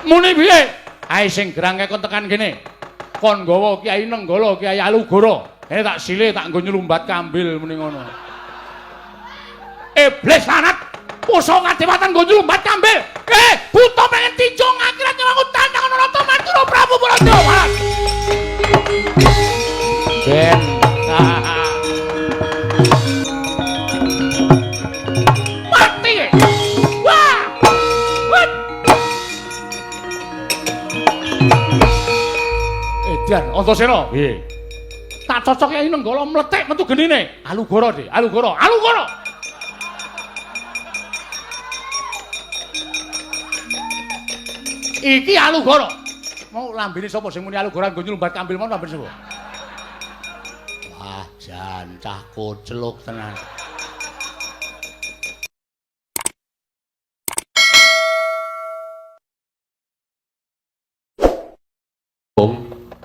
Muni piye? Ae sing gerang kon tekan kene. Kon nggawa Kyai Nenggala, Kyai Alugoro. Kene tak silih tak nggo nyelumbat kambil muni ngono. Iblis lanat pusaka kadewatan nggo nyelumbat kambil. Buta pengen tinjung akhirat nyawaku tantang ana Rata Madura Prabu Baladewa. Ben. Mati. Wah. Wah. Edan Antasena. Piye? Tak cocok Kyai Nenggala mlethek metu genine. Alugoro, Dik. Alugoro. Alugoro. Iki Alugoro. Mau lambene sapa sing muni Alugoro nggo nyelumbat kambil mau lambene sapa? Wah, jan cah kocluk tenan.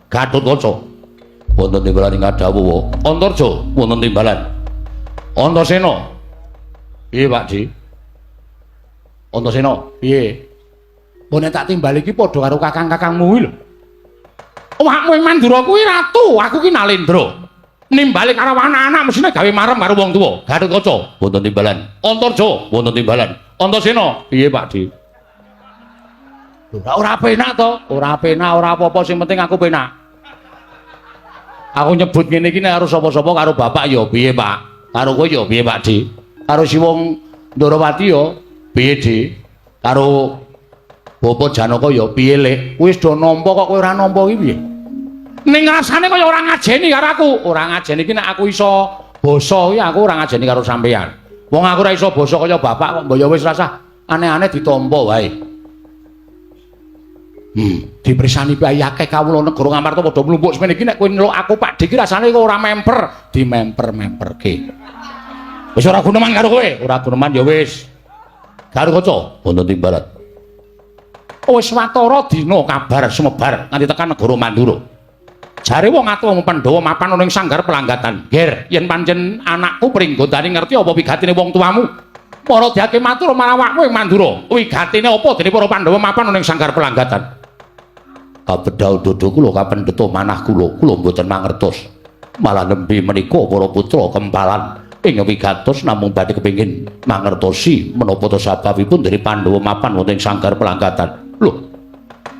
Gatotkaca wonten timbalan ing kadhawuh. Antarja wonten timbalan. Antasena. Piye, Pak Di? Antasena, piye? Mbok nek tak timbali iki padha karo kakang-kakangmu kuwi lho. Awakmu ing Mandura kuwi ratu, aku ki Nalendra. Nimbali karo anak-anak mesine gawe marem karo wong tuwa. Gatotkaca wonten timbalan. Antarja wonten timbalan. Antasena, piye, Pak Di? Lho, ora penak to? Ora penak, ora apa-apa, sing penting aku penak. Aku nyebut ngene iki nek karo sapa-sapa karo bapak ya piye, Pak? Karo kowe ya piye, Pak Di? Karo si wong Ndorowati ya piye, Di? Karo Bapak Janaka ya piye, Lek? Wis do nampa kok kowe ora nampa iki piye? Ning rasane kaya ora ngajeni karo aku. Ora ngajeni iki nek aku iso basa iki aku ora ngajeni karo sampeyan. Wong aku ora iso basa kaya bapak kok mbok ya wis rasah aneh-aneh ditampa wae. Dipersani bayi akeh kawula negara Ngamarta padha mlumpuk semene iki nek kowe nyeluk aku Pak Dik iki rasane kok ora memper, dimemper-memperke. Wis ora guneman karo kowe, ora guneman ya wis. Karo kaca wonten timbalan. Wis watara dina kabar sumebar nganti tekan negara Mandura. Jare wong atuwa Pandhawa mapan ana ing sanggar pelanggatan. Ger, yen pancen anakku Pringgondani ngerti apa wigatine wong tuamu. Para diake matur marang awakmu ing Mandura. Wigatine apa dene para Pandhawa mapan ana ing sanggar pelanggatan? Kabedhau dodo kula kapendheta manah kula, kula mboten mangertos. Malah nembe menika para putra kempalan ing wigatos namung badhe kepengin mangertosi menapa ta sababipun dene Pandhawa mapan wonten ing sanggar pelanggatan. Lho,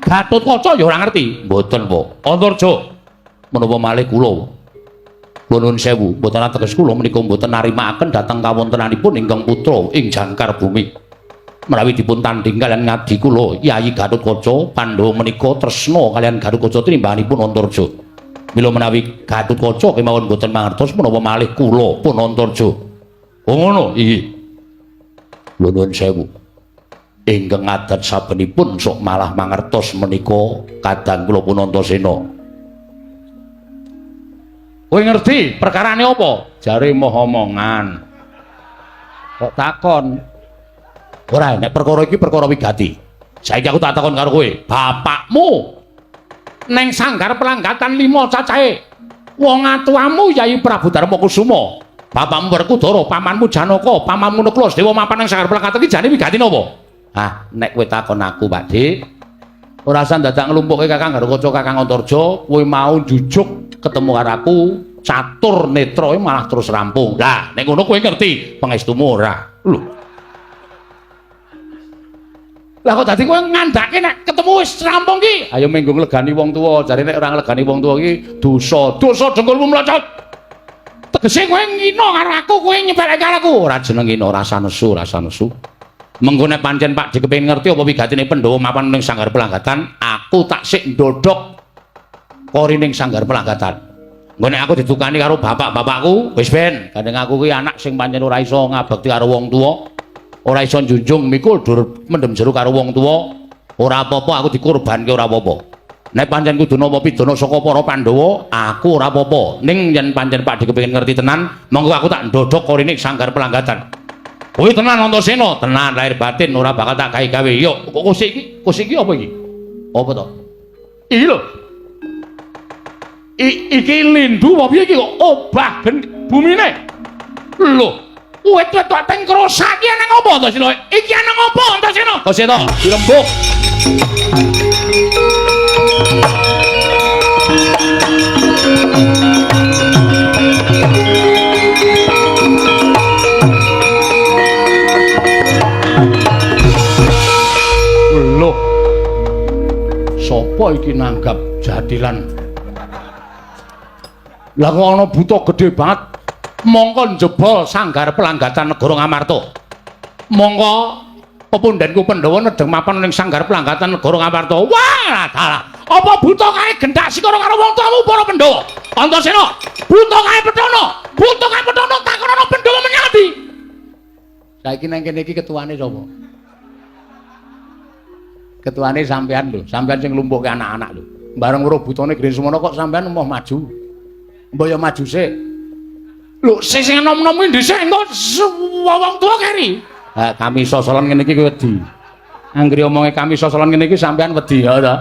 Gatotkaca ya ora ngerti. Mboten, Pak. Antarja menapa malih kula. Kula nuwun sewu, mboten ateges kula menika mboten narimakaken dhateng kawontenanipun ingkang putra ing jangkar bumi. Menawi dipun tanding kalian ngadi kula Yayi Gatotkaca, Pandhawa menika tresna kalian Gatotkaca tinimbanganipun Antarja. Mila menawi Gatotkaca kemawon mboten mangertos menapa malih kula pun Antarja. Oh ngono, iki. Kula nuwun sewu. Ingkang adat sabenipun sok malah mangertos menika kadang kula pun Antasena. Kowe ngerti perkarane apa? Jare moh omongan. Kok takon? Ora, nek perkara iki perkara wigati. Saiki aku tak takon karo kowe, bapakmu neng sanggar pelanggatan 5 cacahe. Wong atuamu Yayi Prabu Darma Kusuma, bapakmu Werkudara, pamanmu Janaka, pamanmu Nakula Sadewa mapan nang sanggar pelanggatan iki jane wigatine apa? Ah, nek kowe takon aku, Pak Dik, ora usah dadak nglumpukke Kakang Garukaca, Kakang Antarja, kowe mau jujuk ketemu karo aku, catur netra malah terus rampung. Lah, nek ngono kowe ngerti pangestumu ora? Lho. Lah kok dadi kowe ngandhake nek ketemu wis rampung ki? Ayo menggo nglegani wong tuwa, jare nek ora nglegani wong tuwa iki dosa. Dosa dengkulmu mlocot. Tegese kowe ngina karo aku, kowe nyepeleke karo aku. Ora jeneng ngina, rasa nesu, rasa nesu. Mengko nek pancen Pak Dik kepengin ngerti apa wigatine Pandhawa mapan ning sanggar pelanggatan, aku tak sik ndodhok kori ning sanggar pelanggatan. Engko nek aku didukani karo bapak-bapakku, wis ben, gandeng aku kuwi anak sing pancen ora iso ngabekti karo wong tuwa, ora iso njunjung mikul dur mendem jero karo wong tuwa, ora apa-apa aku dikurbanke ora apa-apa. Nek pancen kudu nampa pidana saka para Pandhawa, aku ora apa-apa. Ning yen pancen Pak Dik kepengin ngerti tenan, monggo aku tak ndodhok korine sanggar pelanggatan. Kuwi tenan Antasena, tenan lahir batin ora bakal tak gawe-gawe. Yo, kok kosik iki? Kosik iki apa iki? Apa to? Iki lho. Iki lindu apa piye iki kok obah ben bumine? Lho, wit-wit kok teng krosak iki ana apa Antasena? Iki ana apa Antasena? Antasena, dirembuk. Loh. Sopo iki nanggap jathilan? Lah kok ana buta gedhe banget. Mongko njebol sanggar pelanggatan negara Ngamarta. Mongko pepundhenku Pandhawa nedheng mapan ning sanggar pelanggatan negara Ngamarta. Wah, dalah. Apa buta kae gendak sikara karo wong tuamu para Pandhawa? Antasena, buta kae Petana. Buta kae Petana takonono Pandhawa menyang endi? Saiki nang kene iki ketuane sapa? Ketuane sampean lho, sampean sing nglumpukke anak-anak lho. Bareng weruh butane Gren Sumono kok sampean emoh maju. Mbok ya maju sik. Lho, sing enom-enom kuwi dhisik engko wong tuwa keri. Ha, kami sosolan ngene iki kowe wedi. Anggere omonge kami sosolan ngene iki sampean wedi ya ta.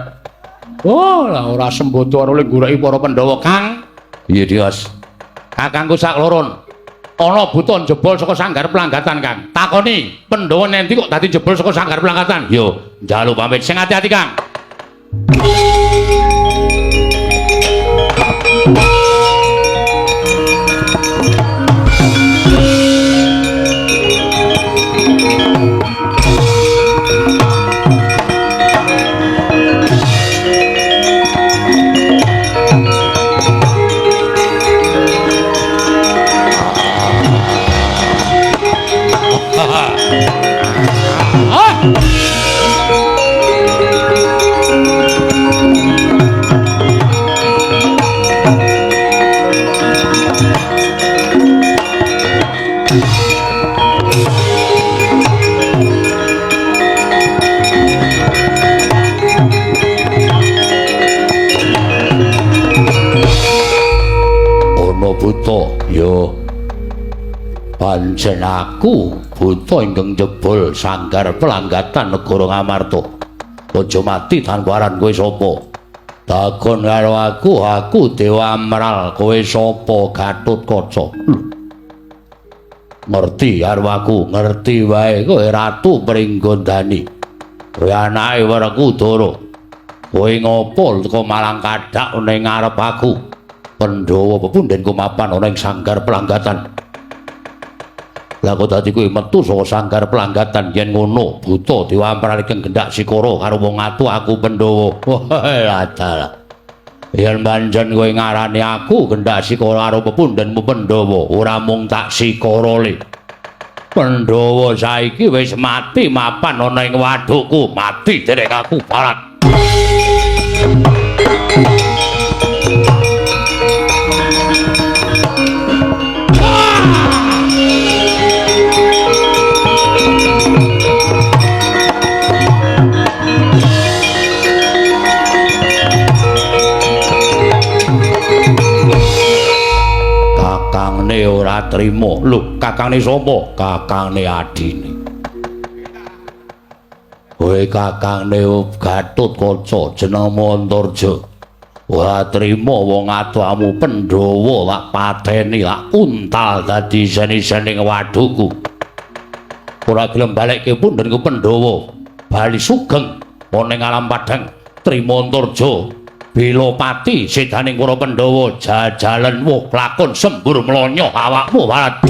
Oh, lah ora sembodo ora oleh goleki para Pandhawa, Kang. Iya, Dios. Kakangku sak loron. Ana buta njebol saka sanggar pelanggatan, Kang. Takoni, Pandhawa nendi kok dadi jebol saka sanggar pelanggatan? Yo, njaluk pamit. Sing ati-ati, Kang. Ana buta, yo. Pancen aku buta ingkang jebol sanggar pelanggatan negara Ngamarta. Aja mati tanpa aran kowe sapa? Takon karo aku, aku Dewa Amral, kowe sapa Gatotkaca? Ngerti karo aku, ngerti wae kowe Ratu Pringgondani. Kowe anake Werkudara. Kowe ngopo teko malang kadak ning ngarep aku? Pandhawa pepundhenku mapan ana ing sanggar pelanggatan. Lah kok dadi kowe metu saka sanggar pelanggatan yen ngono buta Dewa Amral ingkang gendak sikara karo wong atu aku Pandhawa. Wah, dalah. Yen pancen kowe ngarani aku gendak sikara karo pepundhenmu Pandhawa, ora mung tak sikara le. Pandhawa saiki wis mati mapan ana ing wadukku, mati derek aku barat. Kakangne ora trima. Lho, kakangne sapa? Kakangne adine. Kowe kakangne Gatotkaca jenengmu Antarja. Ora trima wong atuamu Pandhawa lak pateni lak untal dadi isen-isening wadukku. Ora gelem balekke pundhenku Pandhawa. Bali sugeng ana ing alam padhang trima Antarja. Belopati sedaning para Pandhawa jajalen wuh lakon sembur mlonyoh awakmu warat.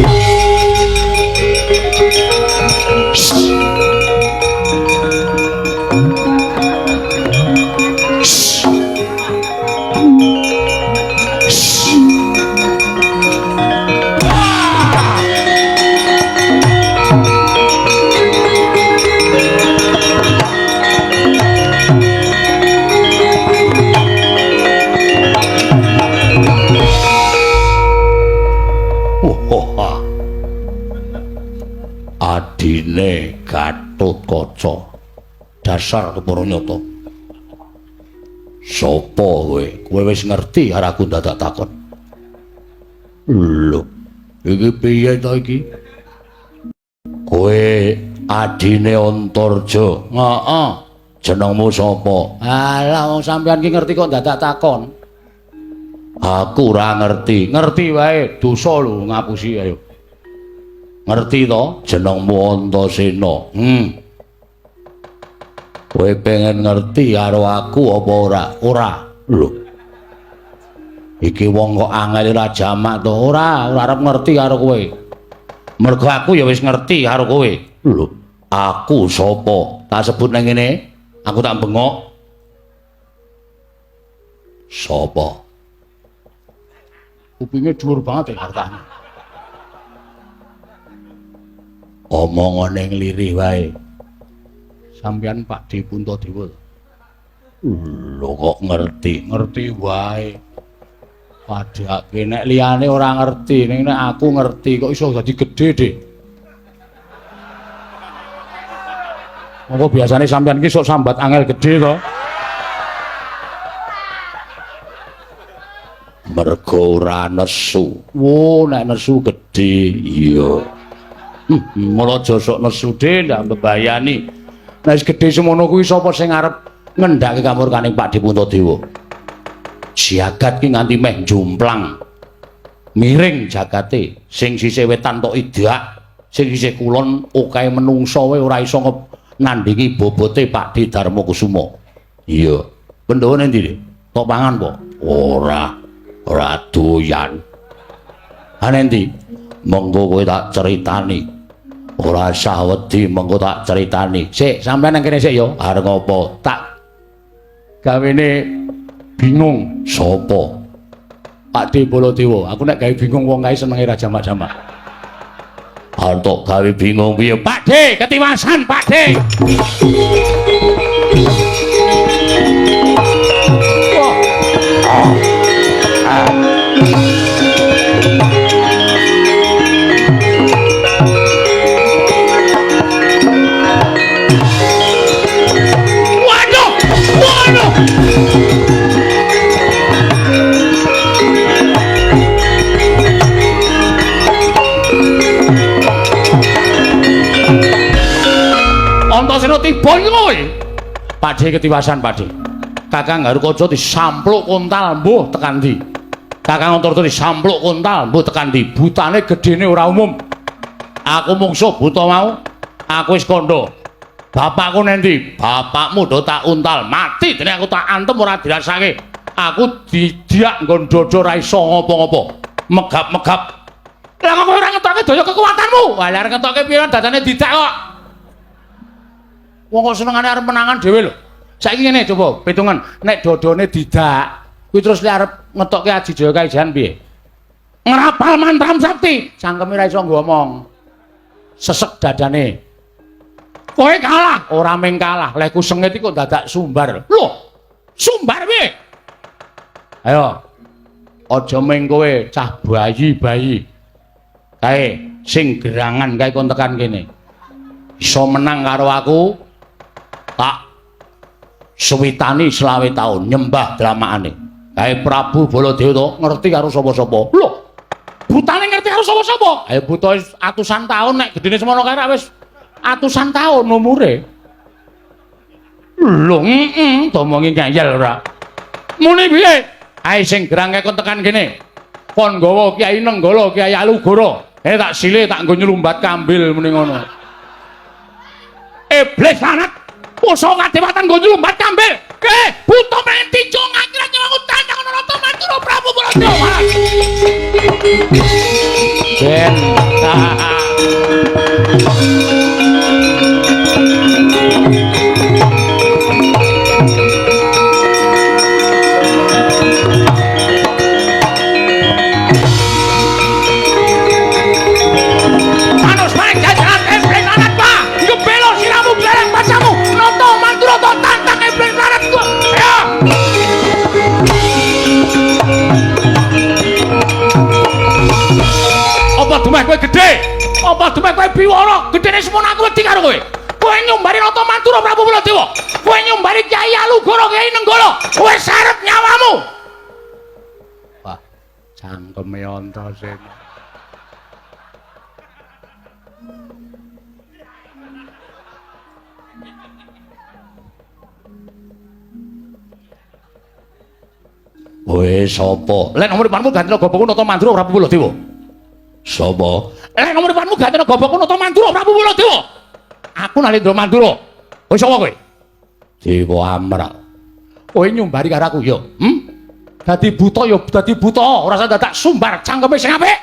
Adine Gatotkaca dasar kepara nyata. Sapa kowe? Kowe wis ngerti karo aku dadak takon. Lho, iki piye to iki? Kowe adine Antarja. Heeh. Jenengmu sapa? Alah, wong sampean ki ngerti kok dadak takon. Aku ora ngerti. Ngerti wae, dosa lho ngapusi ayo. Ngerti to jenengmu Antasena? Kowe pengen ngerti karo aku apa ora? Ora. Lho. Iki wong kok angel ora jamak to? Ora, ora arep ngerti karo kowe. Mergo aku ya wis ngerti karo kowe. Lho, aku sapa? Tak sebut nang ngene, aku tak bengok. Sapa? Kupinge dhuwur banget ya hartane. Omongane nglirih wae. Sampeyan Pak D Puntadewa. Lho kok ngerti? Ngerti wae. Padhake nek liyane ora ngerti, ning nek aku ngerti kok iso dadi gedhe, Dik. Monggo biasane sampeyan ki sok sambat angel gedhe to. Mergo ora nesu. Wo, nek nesu gedhe. Iya. Mula aja sok nesu, Dik, ndak mbebayani. Nek wis gedhe semono kuwi sapa sing arep ngendhake kamurkaning Pak D Puntadewa? Jagat ki nganti meh jomplang. Miring jagate, sing sisih wetan tok idak, sing sisih kulon okahe menungsa wae ora iso nandhingi bobote Pak D Darmakusuma. Iya. Pendawa ning ndi? Tok pangan po? Ora. Ora doyan. Ha ning ndi? Monggo kowe tak critani. Ora usah wedi, mengko tak critani. Sik, sampeyan nang kene sik ya. Arep ngopo? Tak gawene bingung sapa? Pak D Baladewa. Aku nek gawe bingung wong kae senenge ra jamak-jamak. Antuk gawe bingung piye? Pak D, ketiwasan Pak D. Waduh! Waduh! Antasena tiba iki kowe. Pak D ketiwasan Pak D. Kakang Garukaca disampluk kontal mbuh tekan ndi. Kakang Antarja disampluk kontal mbuh tekan ndi. Butane gedene ora umum. Aku mungsuh buta mau. Aku wis kandha. Bapakku nendi? Bapakmu do tak untal mati dene aku tak antem ora dirasake. Aku didiak nggon dodo ora iso ngopo-ngopo. Megap-megap. Lah kok kowe ora ngetokke daya kekuatanmu? Wah, lah arep ngetokke piye dadane didak kok. Wong kok senengane arep menangan dhewe lho. Saiki ngene coba pitungan, nek dodone didak, kuwi terus lek arep ngetokke Aji Jaya Kaijan piye? Ngrapal mantram sakti, cangkeme ora iso ngomong. Sesek dadane. Kowe kalah, ora mung kalah, lehku sengit iki kok dadak sumbar. Lho, sumbar piye? Ayo. Aja mung kowe cah bayi-bayi. Kae sing gerangan kae kon tekan kene. Iso menang karo aku. Tak suwitani 25 taun nyembah dramakane. Kae Prabu Baladewa to ngerti karo sapa-sapa. Lho, butane ngerti karo sapa-sapa? Ayo buta atusan taun nek gedene semono kae wis atusan taun umure. Lho, heeh, domongi ngeyel ora. Muni piye? Ae sing gerang kae kon tekan kene. Kon nggawa Kyai Nenggala, Kyai Alugoro. Eh tak silih tak nggo nyelumbat kambil muni ngono. Iblis lanat. Poso kadewatan nggo nyelumbat kambil. Eh, buta men tinju ngakhirat nyawaku tantang Nata Mandura Prabu Baladewa. Ben. Manus maring jajaran iblis lanat, Pak. Ngebelo siramu glereng pacamu. Nata Mandura to tantang iblis lanat ku. Ayo. Apa dumeh kowe gedhe? Apa dumeh kowe biwara? Gedhene semono aku wedi karo kowe. Kowe nyumbari Nata Mandura Prabu Baladewa. Kowe nyumbari Kyai Alugoro, Kyai Nenggala. Kowe sarep nyawamu. Wah, cangkeme Antasena. Kowe sapa? Lek nomor depanmu ganti gobokku Nata Mandura Prabu Baladewa. Sapa? Lek nomor depanmu ganti gobokku Nata Mandura Prabu Baladewa. Aku Nalendra Mandura. Kowe sapa kowe? Dewa Amral. Kowe nyumbari karo aku ya? Dadi buta ya dadi buta, ora usah dadak sumbar cangkeme sing apik.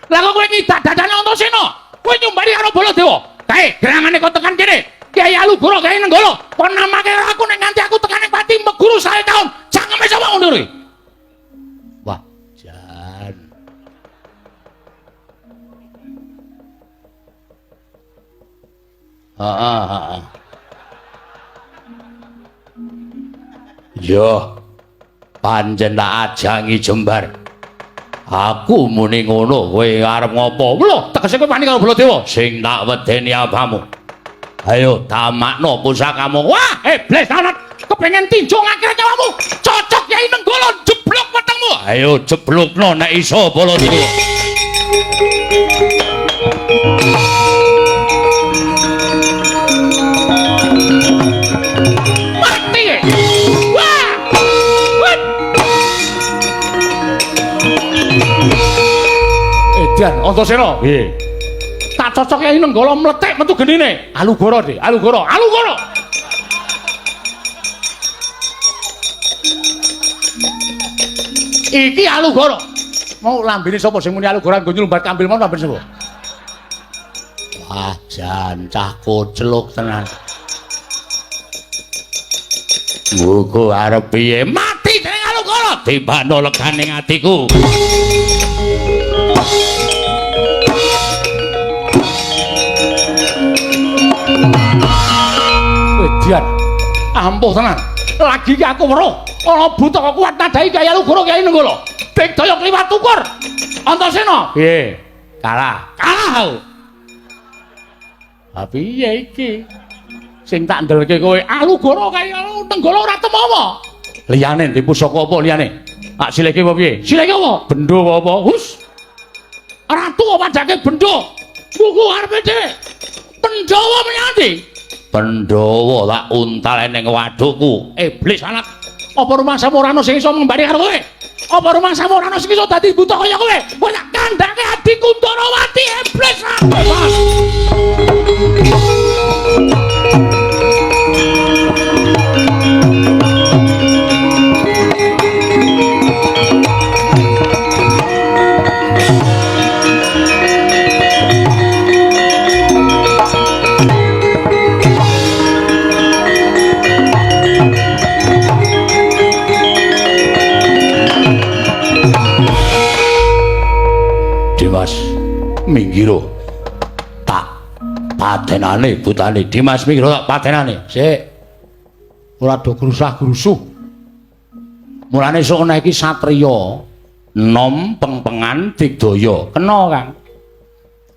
Lah kok kowe ngidak dadane Antasena? Kowe nyumbari karo Baladewa. Kae gerangane kok tekan kene. Kyai Alugoro, Kyai Nenggala, kon namake karo aku nek nganti aku tekan ning pati meguru 100 taun. Cangkeme sapa ngono kuwi? Wah, jan. Heeh, heeh. Yo, pancen tak ajangi jembar. Aku muni ngono, kowe arep ngopo? Lho, tegese kowe wani karo Baladewa? Sing tak wedeni apamu? Ayo tamakno pusakamu. Wah, iblis lanat, kepengen tinju ngakhir nyawamu. Cocok Kyai Nenggala jeblok wetengmu. Ayo jeblokno nek iso Baladewa. Mati. Wah. Wah. Edan Antasena. Piye? Tak cocok Kyai Nenggala mlethek metu genine. Alugoro, Dik. Alugoro, Alugoro. Iki Alugoro. Mau lambene sapa sing muni Alugoro nggo nyelumbat kambil mau lambene sapa? Wah, jan cah koceluk tenan. Muga arep piye? Mati dening Alugoro. Tibano legane atiku. Edian, ampuh tenan. Lagi iki aku weruh ana buta kok kuat nadai Kyai Alugoro Kyai Nenggala. Digdaya kliwat ukur. Antasena. Piye? Kalah. Kalah aku. Ha piye iki? Sing tak ndelke kowe Alugoro Kyai Nenggala ora temawa. Liyane ndi pusaka apa liyane? Tak silihke apa piye? Silihke apa? Bendo apa apa? Hus. Ratu padake bendo. Buku arepe dhewe. Pandhawa menyang ndi? Pandhawa tak untal ning wadukku. Iblis anak. Apa rumangsamu ora ana sing iso ngembari karo kowe? Apa rumangsamu ora ana sing iso dadi buta kaya kowe? Kowe tak kandhake adikku Ndarawati iblis anak. Dimas minggiro tak patenane butane. Dimas minggiro tak patenane. Sik ora do grusah-grusuh. Mulane sok ana iki satriya nom pengpengan digdaya. Kena, Kang.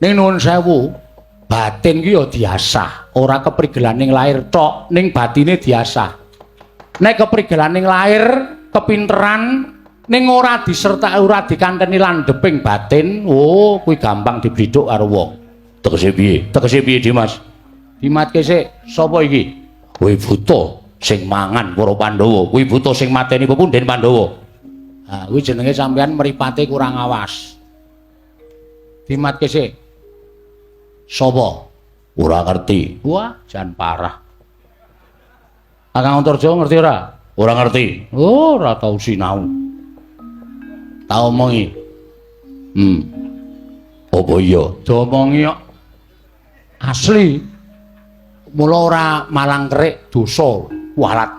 Ning nuwun sewu, batin ki ya diasah, ora keprigelaning lahir tok, ning batine diasah. Nek keprigelaning lahir, kepinteran ning ora disertai ora dikanteni landheping batin, oh kuwi gampang diblithuk karo wong. Tegese piye? Tegese piye, Dimas? Dimatke sik, sapa iki? Kuwi buta sing mangan para Pandhawa, kuwi buta sing mateni pepundhen Pandhawa. Ha, kuwi jenenge sampean mripate kurang awas. Dimatke sik. Sapa? Ora ngerti. Wah, jan parah. Kakang Antarja ngerti ora? Ora ngerti. Oh, ora tau sinau. Tak omongi. Apa iya? Diomongi kok. Asli. Mula ora malang kerik dosa walat.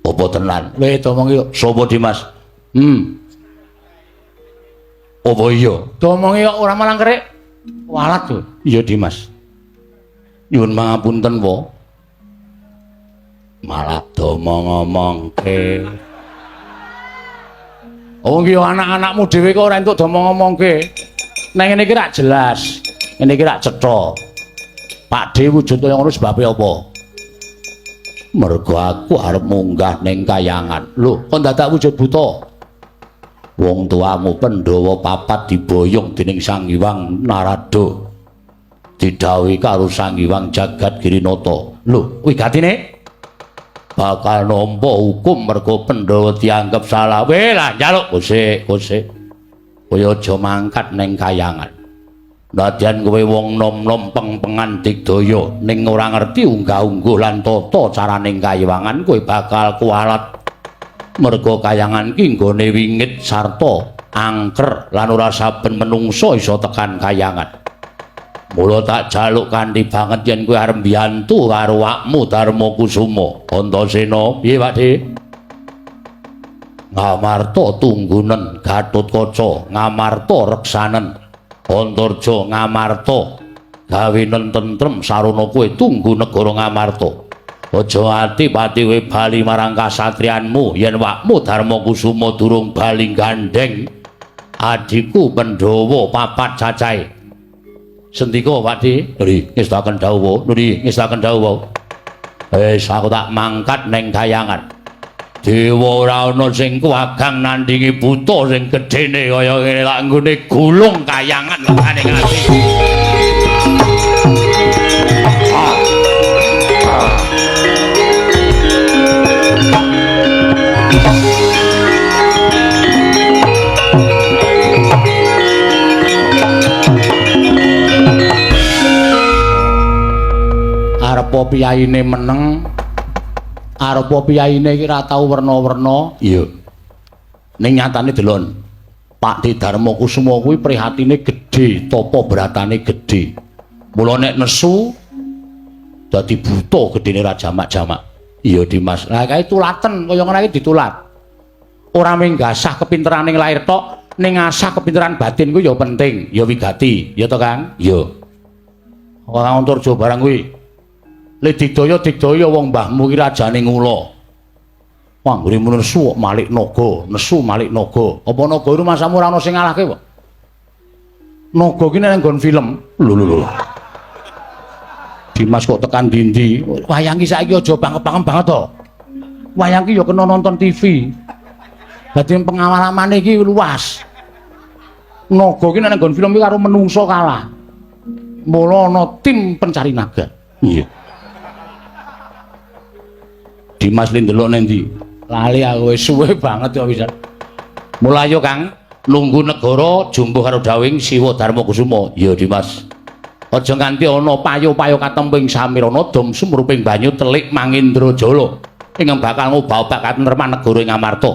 Apa tenan? Weh diomongi kok. Sapa Dimas? Apa iya? Diomongi kok ora malang kerik walat lho. Iya Dimas. Nyuwun pangapunten wa. Malah domong-omongke. Oh iki anak-anakmu dhewe kok ora entuk domong-omongke. Nang ngene iki rak jelas. Ngene iki rak cetha. Pakdhe wujud kaya ngono sebabe apa? Mergo aku arep munggah ning kayangan. Lho, kok dadak wujud buta? Wong tuamu Pandhawa papat diboyong dening Sang Hyang Narada. Didhawuhi karo Sang Hyang Jagat Girinata. Lho, kuwi gatine? Bakal nampa hukum mergo Pandhawa dianggep salah. Weh lah njaluk kosek kosek. Kowe aja mangkat ning kayangan. Nadyan kowe wong nom-nom pengpengan digdaya ning ora ngerti unggah-ungguh lan tata caraning kayangan kowe bakal kualat. Merga kayangan ki nggone wingit sarta angker lan ora saben menungsa iso tekan kayangan. Mula tak jaluk kanthi banget yen kowe arep mbiyantu karo awakmu Darma Kusuma. Antasena, piye Pak De? Ngamarta tunggunen Gatotkaca, Ngamarta reksanen Antarja, Ngamarta gawenen tentrem sarana kowe tunggu negara Ngamarta. Aja ati-pati kowe bali marang kasatriyanmu yen wakmu Darma Kusuma durung bali gandheng adhiku Pandhawa papat cacahe. Sendika Pak De? Nggih, ngestaken dawuh. Nggih, ngestaken dawuh. Wis aku tak mangkat ning kayangan. Dewa ora ana sing kuwagang nandingi buta sing gedene kaya ngene lak nggone gulung kayangan lekane ati. Arepa piyaine meneng, arepa piyaine iki ora tau werna-werna. Iya. Ning nyatane delon Pak De Darma Kusuma kuwi prihatine gedhe, tapa bratane gedhe. Mula nek nesu dadi buta gedene ra jamak-jamak. Iya Dimas. Lah kae tulaten kaya ngene iki ditulat. Ora mung gasah kepinterane lahir tok, ning ngasah kepinteran batin kuwi ya penting, ya wigati. Ya to Kang? Iya. Ora Antarja barang kuwi. Le digdaya-digdaya wong mbahmu ki rajane ngula. Anggere nesu kok malik naga, nesu malik naga. Apa naga iku masamu ora ana sing ngalahke kok? Naga ki nek nggon film. Lho lho lho. Dimas kok tekan dindi. Wayang ki saiki aja bangep-bangep banget to. Wayang ki ya kena nonton TV. Dadi pengalamane iki luas. Naga ki nek nggon film ki karo menungso kalah. Mula ana tim pencari naga. Iya. Dimas li ndelok nang ndi? Lali aku wis suwe banget kok bisa. Mulayo Kang, nunggu negara jumbuh karo dawing Siwa Darma Kusuma. Iya Dimas. Aja nganti ana payo-payo katemping samirana dom sumruping banyu telik mangindra jala ingkang bakal ngobah-obah katentreman negara ing Amarta.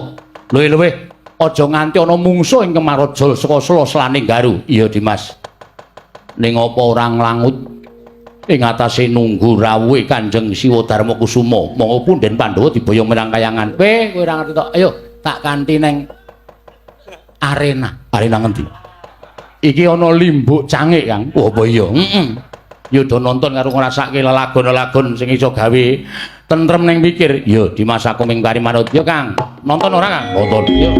Luwih-luwih aja nganti ana mungsuh ing Kemaraja saka sela-selaning Garu. Iya Dimas. Ning apa ora nglangut ing atase nunggu rawuhe Kanjeng Siwa Darma Kusuma. Monggo punden Pandhawa diboyong menyang kayangan. Kowe kowe ora ngerti tok. Ayo tak kanthi neng arena. Arena ngendi? Iki ana limbuk cangik, Kang. Oh, apa iya? Heeh. Ya do nonton karo ngrasake lelagon-lelagon sing iso gawe tentrem ning pikir. Ya Dimas aku ming kari manut. Yo Kang, nonton ora Kang? Nonton. Yo.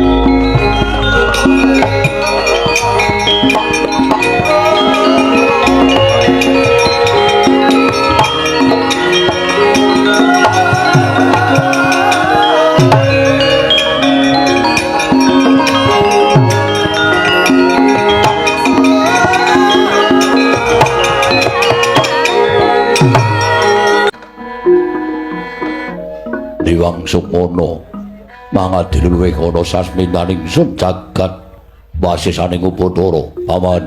Diwang Sukmono mangadil luwih ana sasmitaning sun jagat wasisaning Upacara. Paman,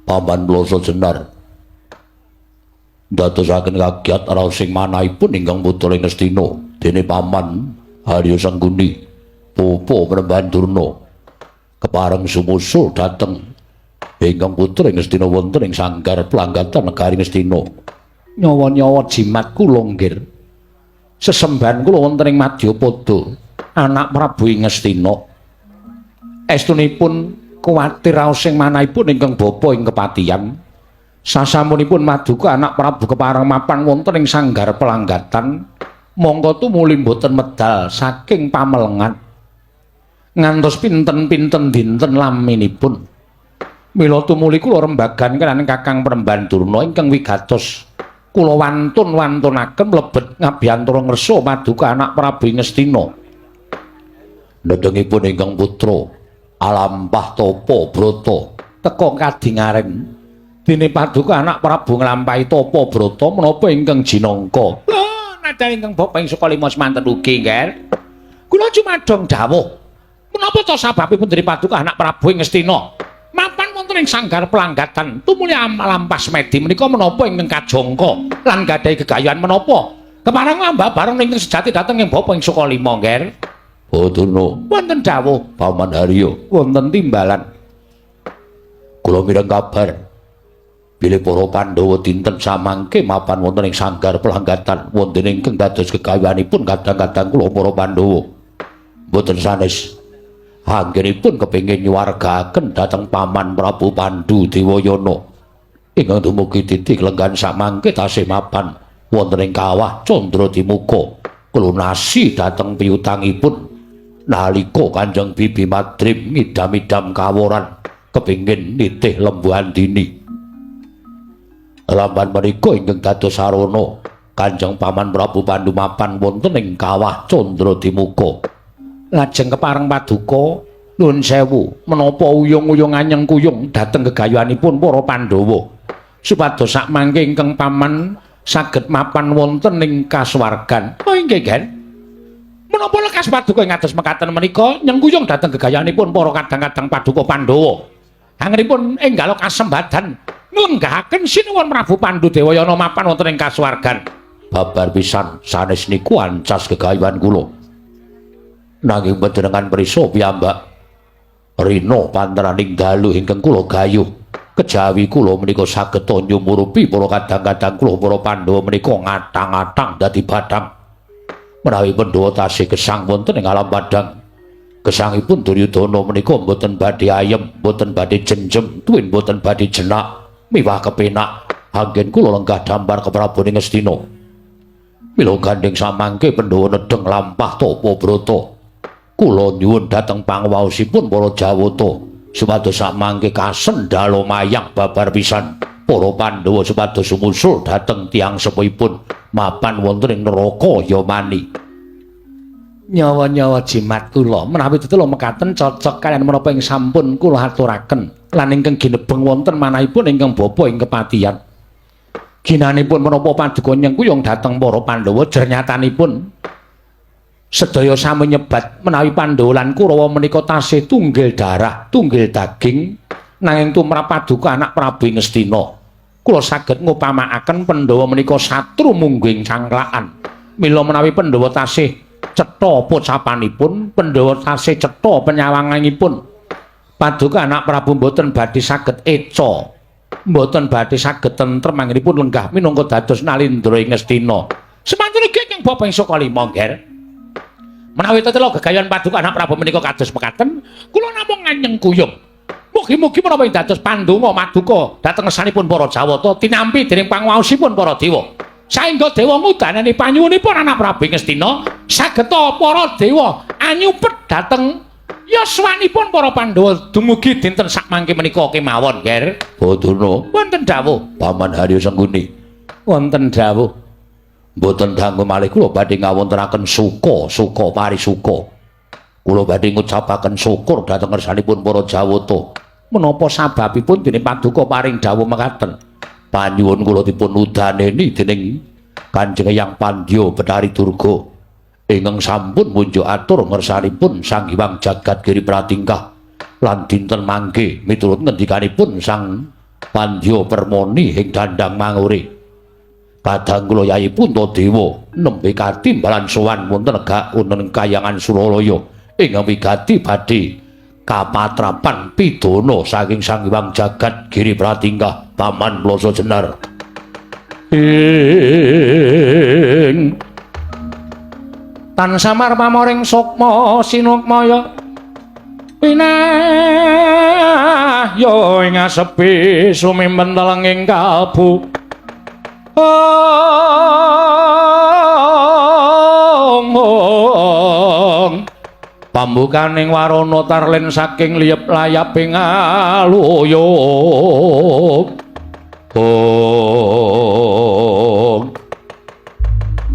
paman Mloso Jenar ndadosaken kagiat raos sing manahipun ingkang putra ing Ngastina. Dene paman Haryo Sangguni pupu Panembahan Durna kepareng sumusul dhateng ingkang putra ing Ngastina wonten ing sanggar planggatan negari Ngastina. Nyawa-nyawa jimat kula nggir. Sesembahan kula wonten ing Madyapada, anak Prabu ing Ngastina. Estunipun kuwatir raos sing manahipun ingkang bapa ing kepatihan. Sasampunipun maduka anak Prabu kepareng mapan wonten ing sanggar pelanggatan, mongko tumuli mboten medal saking pamelengan. Ngantos pinten-pinten dinten laminipun. Mila tumuli kula rembagan kaliyan Kakang Panembahan Durna ingkang wigatos kula wantun-wantunaken mlebet ngabiyantara ngersa maduka anak Prabu ing Ngastina. Nedengipun ingkang putra alampah tapa brata teka kadingaren. Dene paduka anak Prabu nglampahi tapa brata menapa ingkang jinangka. Lho, nadyan ingkang bapa ing Sukalima semanten ugi, Ngger. Kula cumadong dawuh. Menapa to sababipun dene paduka anak Prabu ing Ngastina? Mapan wonten wonten ing sanggar pelanggatan tumuli lampas medi menika menapa ingkang kajangka lan gadhahi gegayuhan menapa kepareng lambah bareng ingkang sejati dhateng ing Bapa ing Sukalima, Ngger. Badana Wonten dawuh Paman Haryo, wonten timbalan. Kula mireng kabar bilih para Pandhawa dinten samangke mapan wonten ing sanggar pelanggatan wonten ingkang dados gegayuhanipun kadang-kadang kula para Pandhawa. Mboten sanes anggenipun kepengin nyuwargaaken dhateng Paman Prabu Pandu Dewayana ingkang dumugi titik lenggan samangke tasih mapan wonten ing kawah Candradimuka klunasi dhateng piutangipun nalika Kanjeng Bibi Madrim ngidam-idam kaworan kepengin nitih Lembu Andini. Lamban menika ingkang dados sarana Kanjeng Paman Prabu Pandu mapan wonten ing kawah Candradimuka. Lajeng kepareng paduka nuwun sewu menapa uyung-uyung anyeng kuyung dhateng gegayuhanipun para Pandhawa supados sakmangke ingkang paman saged mapan wonten ing kasuwargan. Oh inggih, Gen. Menapa lekas paduka ing ados mekaten menika nyengkuyung dhateng gegayuhanipun para kadang-kadang paduka Pandhawa. Anggenipun enggal kasembadan nglenggahaken Sinuwun Prabu Pandu Dewayana mapan wonten ing kasuwargan. Babar pisan sanes niku ancas gegayuhan kula. Nanging panjenengan prisa piyambak rina panteraning dalu ingkang kula gayuh kejawi kula menika saged nyumurupi para kadang-kadang kula para Pandhawa menika ngatang-atang dadi bathang. Menawi Pandhawa tasih gesang wonten ing alam padhang, gesangipun Duryudana menika mboten badhe ayem, mboten badhe jenjem, tuwin mboten badhe jenak miwah kepenak anggen kula lenggah dampar keprabon ing Ngastina. Mila gandheng samangke Pandhawa nedheng lampah tapa brata, kula nyuwun dhateng pangwaosipun para Jawata supados samangke kasendhala mayang babar pisan para Pandhawa supados sumusul dhateng tiyang sepuhipun mapan wonten ing neraka Yamani. Nyawa-nyawa jimat kula menawi tetela mekaten cocok kaliyan menapa ing sampun kula aturaken lan ingkang ginebeng wonten manahipun ingkang bapa ing kepatihan. Ginanipun menapa paduka nyengkuyung dhateng para Pandhawa jernyatanipun sedaya sami nyebat menawi Pandhawa lan Kurawa menika tasih tunggil darah, tunggil daging nanging tumrap paduka anak Prabu Ngastina. Kula saged ngupamakaken Pandhawa menika satru mungguing cangklakan. Mila menawi Pandhawa tasih cetha pocapanipun, Pandhawa tasih cetha penyawanganipun, paduka anak Prabu mboten badhe saged eca, mboten badhe saged tentrem anggenipun lenggah minangka dados nalindra ing Ngastina. Semanten ugi ingkang bapa ing Sukalima, Ngger. Menawi tetela gegayuhan paduka anak Prabu menika kados mekaten, kula namung nganyeng kuyung. Mugi-mugi menapa ing dados pandonga maduka dhateng ngersanipun para Jawata tinampi dening pangwaosipun para dewa. Saengga dewa ngudanani panyuwunipun anak Prabu Ngastina, sageta para dewa anyupet dhateng yaswanipun para Pandhawa dumugi dinten sakmangke menika kemawon, Ger. Badana Wonten dawuh. Paman Haryo Sengkuni. Wonten dawuh. Mboten dangu malih kula badhe ngawontenaken suka, suka parisuka. Kula badhe ngucapaken syukur dhateng ngersanipun para Jawata. Menapa sababipun dene paduka paring dawuh mekaten? Panyuwun kula dipun udaneni dening Kanjeng Hyang Pandya Betari Durga ingkang sampun munjuk atur ngersanipun Sang Hyang Jagat Giri Pratingkah lan dinten mangke miturut ngendikanipun Sang Pandya Permoni ing dandang mangure. Kadang kula Yayi Puntadewa nembe katimbalan sowan wonten negak wonten kayangan Suralaya ingkang wigati badhe kapatrapan pidana saking Sang Hyang Jagat Giri Pratingkah Paman Ploso Jenar. Ing tan samar pamoring sukma sinukmaya pinah ya ing asepi sumimpen telenging kalbu. Ong pambukaning warana tarlin saking liyep layaping aluyup. Ong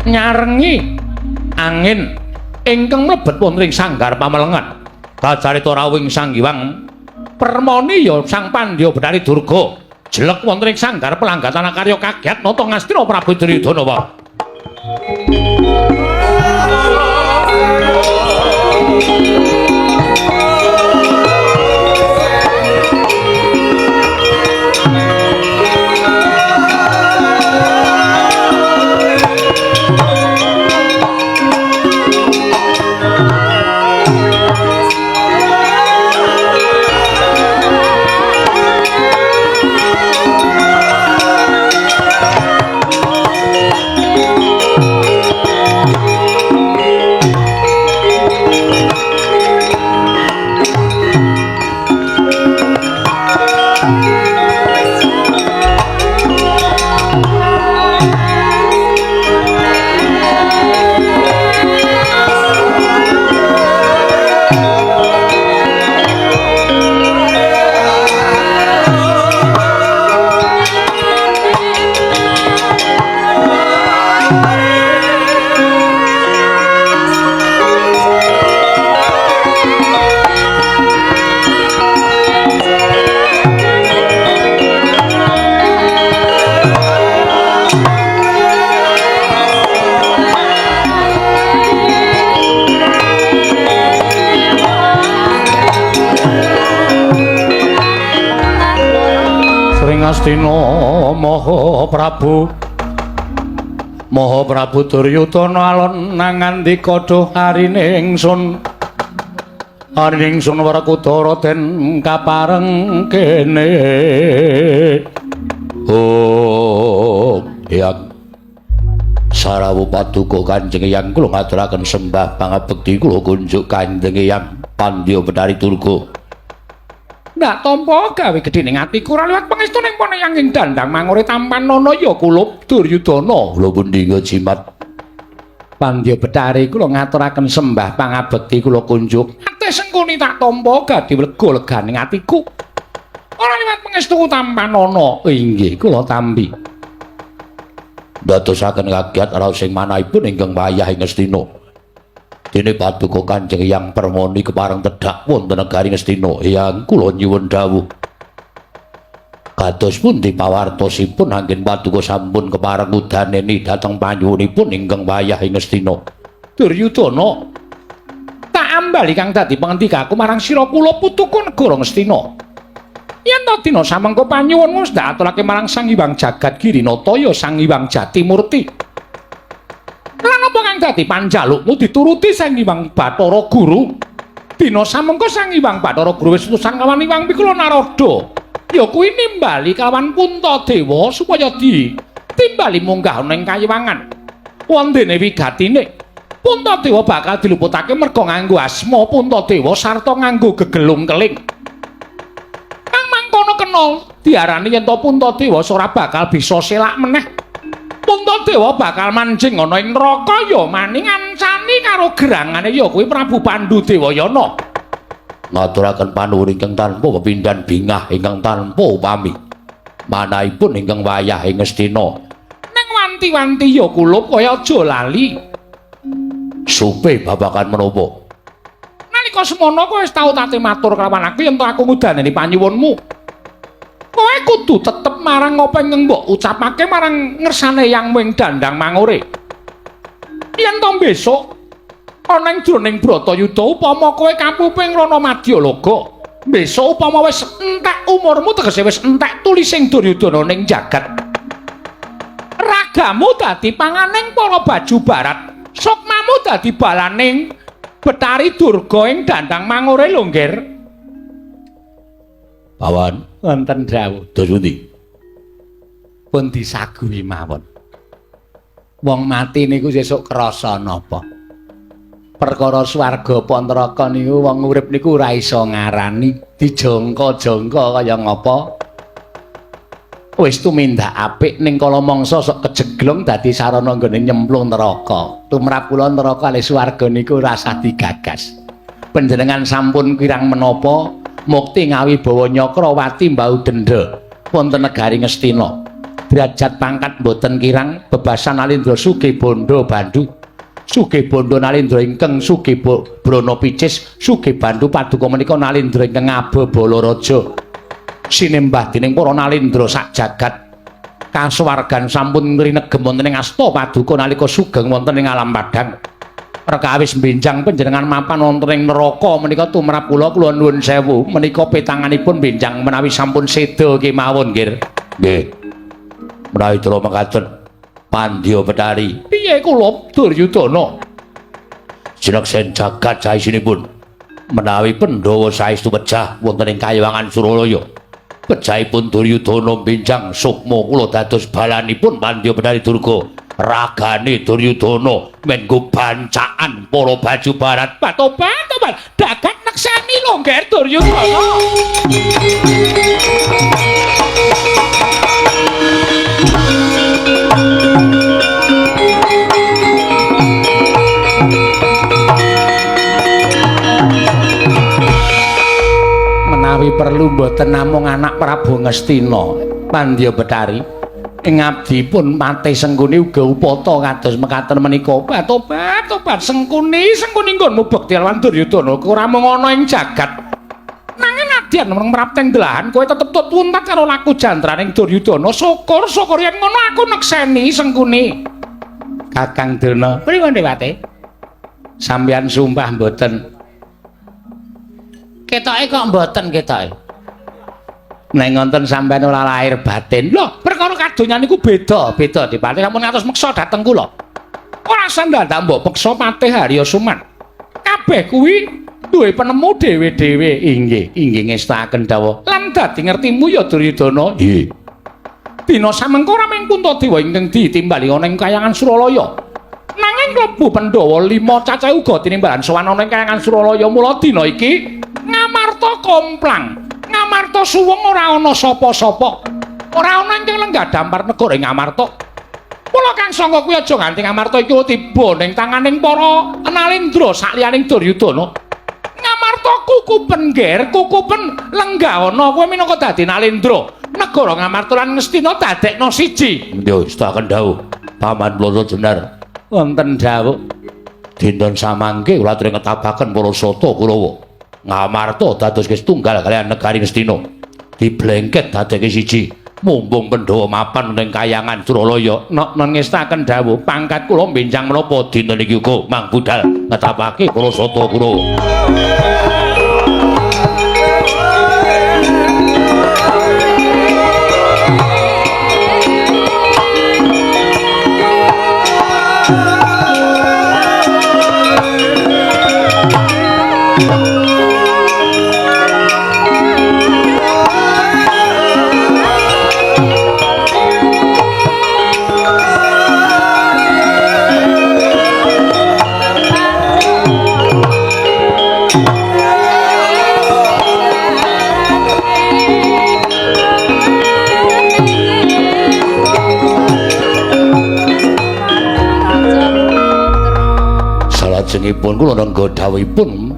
nyarengi angin ingkang mlebet wonten ing sanggar pamelengan. Kacarita rawuhing Sang Hyang Permoni ya Sang Pandya Betari Durga jelek wonten ing sanggar pelanggatan akarya kaget nata Ngastina Prabu Duryudana wae. Ngastina Maha Prabu. Maha Prabu Duryudana alon nangandika duh arine ingsun. Arine ingsun Werkudara den kapareng kene. Oh, Hyang Sarawu Paduka Kanjeng Hyang kula ngaturaken sembah pangabekti kula kunjuk Kanjeng Hyang Pandya Betari Durga. Ndak tampa gawe gedhe ning atiku ora liwat pangestu ning pone yang ing dandang mangure tampan nono ya kulup Duryudana. Kula pundi jimat Pandya Betari kula ngaturaken sembah pangabekti kula kunjuk. Ate Sengkuni tak tampa gadhe lega leganing atiku. Ora liwat pangestu tampan nono. Inggih kula tampi. Ndadosaken kagiat raos sing manahipun ingkang wayah ing Ngastina. Dene Paduka Kanjeng Hyang Permoni kepareng tedhak wonten negari Ngastina. Hyang kula nyuwun dawuh. Kados pundi pawartosipun anggen Paduka sampun kepareng udaneni dhateng panyuwunipun ingkang wayah ing Ngastina. Duryudana, tak ambali kang dadi pangandikaku marang sira kula putuku negara Ngastina. Yen ta dina samengko panyuwunmu wis ndak aturake marang Sang Hyang Jagat Girinata ya Sang Hyang Jatimurti. Lan apa kang dadi panjalukmu dituruti Sang Hyang Bathara Guru? Dina samengko Sang Hyang Bathara Guru wis utusan kawan Hyang Pikula Narada. Ya kuwi nimbali kawan Puntadewa supaya ditimbali munggah ana ing kayiwangan. Wondene wigatine Puntadewa bakal diluputake merga nganggo asma Puntadewa sarta nganggo gegelung keling. Kang mangkono kena diarani yen to Puntadewa ora bakal bisa selak meneh. Puntadewa bakal manjing ana ing neraka ya maning ngancani karo gerangane ya kuwi Prabu Pandu Dewayana. Ngaturaken panuwun ingkang tanpa pepindhan bingah ingkang tanpa upami. Manahipun ingkang wayah ing Ngastina. Ning wanti-wanti ya kulup kaya aja lali. Supe babagan menapa? Nalika semono kowe wis tau tate matur kelawan aku yen to aku ngudaneni panyuwunmu. Kowe kudu tetep marang apa ingkang mbok ucapake marang ngersane Yang wing dandang mangure. Yen to besok ana ing jroning Bratayuda upama kowe kapuping Rana Madyalaga, besok upama wis entek umurmu tegese wis entek tulising Duryudana ning jagat. Ragamu dadi panganing para baju barat, sukmamu dadi balaning Betari Durga ing dandang mangure lho, Ngger. Pawan wonten dawuh. Dos pundi? Pun disaguhi mawon. Wong mati niku sesuk krasa napa? Perkara swarga apa neraka niku wong urip niku ora iso ngarani, dijongko-jongko kaya ngapa. Wis tumindak apik ning kala mangsa sok kejeglong dadi sarana nggone nyemplung neraka. Tumrap kula neraka kalih swarga niku ora usah digagas. Panjenengan sampun kirang menapa mukti ngawibawa Nyakrawati mbau denda wonten negari Ngastina. Derajat pangkat mboten kirang bebasan Nalindra sugih bondo bandu. Sugih bondo Nalindra ingkang sugih brana picis, sugih bandu paduka menika Nalindra ingkang ngababala raja. Sinembah dening para Nalindra sak jagat kasuwargan sampun rinegem wonten ing asta paduka nalika sugeng wonten ing alam padhang. Perkawis benjang panjenengan mapan wonten ing neraka menika tumrap kula kula nuwun sewu menika petanganipun benjang menawi sampun seda kemawon, Nggir. Nggih. Menawi kula mekaten Pandya Betari. Piye kula Duryudana? Sineksen jagat saisinipun menawi Pandhawa saestu pejah wonten ing kayiwangan Suralaya. Pejahipun Duryudana benjang sukma kula dados balanipun Pandya Betari Durga. Ragane Duryudana menggo bancaan para baju barat. Tobat, tobat, dagat nekseni lho, Ngger Duryudana. Menawi perlu mboten namung anak Prabu Ngastina, Pandya Betari. Ing abdi pun Patih Sengkuni uga upata kados mekaten menika. Tobat, tobat Sengkuni, Sengkuni nggonmu bekti lawan Duryudana ora mung ana ing jagat. Nanging nadyan mrapteng delahan kowe tetep tut tuntat karo laku jantraning Duryudana. Syukur, syukur yen ngono aku nekseni Sengkuni. Kakang Drona, pripun Dewate? Sampeyan sumpah mboten. Ketoke kok mboten ketoke. Nek ngonten sampean ora lahir batin. Lho, perkara kadonyan niku beda-beda dipatih sampun ngantos meksa dhateng kula. Ora sandadak mbok peksa Patih Harya Suman. Kabeh kuwi duwe penemu dhewe-dhewe. Inggih, inggih ngestakaken dawuh. Lan dadi ngertimu ya Duryudana. Nggih. Dina samengko ora mung Puntadewa ingkang ditimbali ana ing kayangan Suralaya. Nanging klebu Pandhawa 5 cacahe uga tinimbalan sowan ana ing kayangan Suralaya. Mula dina iki Ngamarta komplang. Ngamarta suwung ora ana sapa-sapa. Ora ana ingkang lenggah dampar negara ing Ngamarta. Mula kang sangka kuwi aja nganti Ngamarta iki tiba ning tanganing para Nalendra sakliyaning Duryudana. Ngamarta kukupen ger, kukupen lenggah ana kowe minangka dadi Nalendra. Negara Ngamarta lan Ngastina dadekna siji. Nggih, setaken dawuh Paman Blana Jenar. Wonten dawuh. Dinten samangke kula aturi ngetabaken para sata Kurawa. Ngamarta dados tunggal kaliyan negari Ngastina. Diblengket dadekke siji. Mumpung Pandhawa mapan ning kayangan Suralaya. Nok non ngestaken dawuh pangkat kula benjang menapa dinten iki uga mang budal ngetapake para sata Kurawa. Salajengipun kula nengga dawuhipun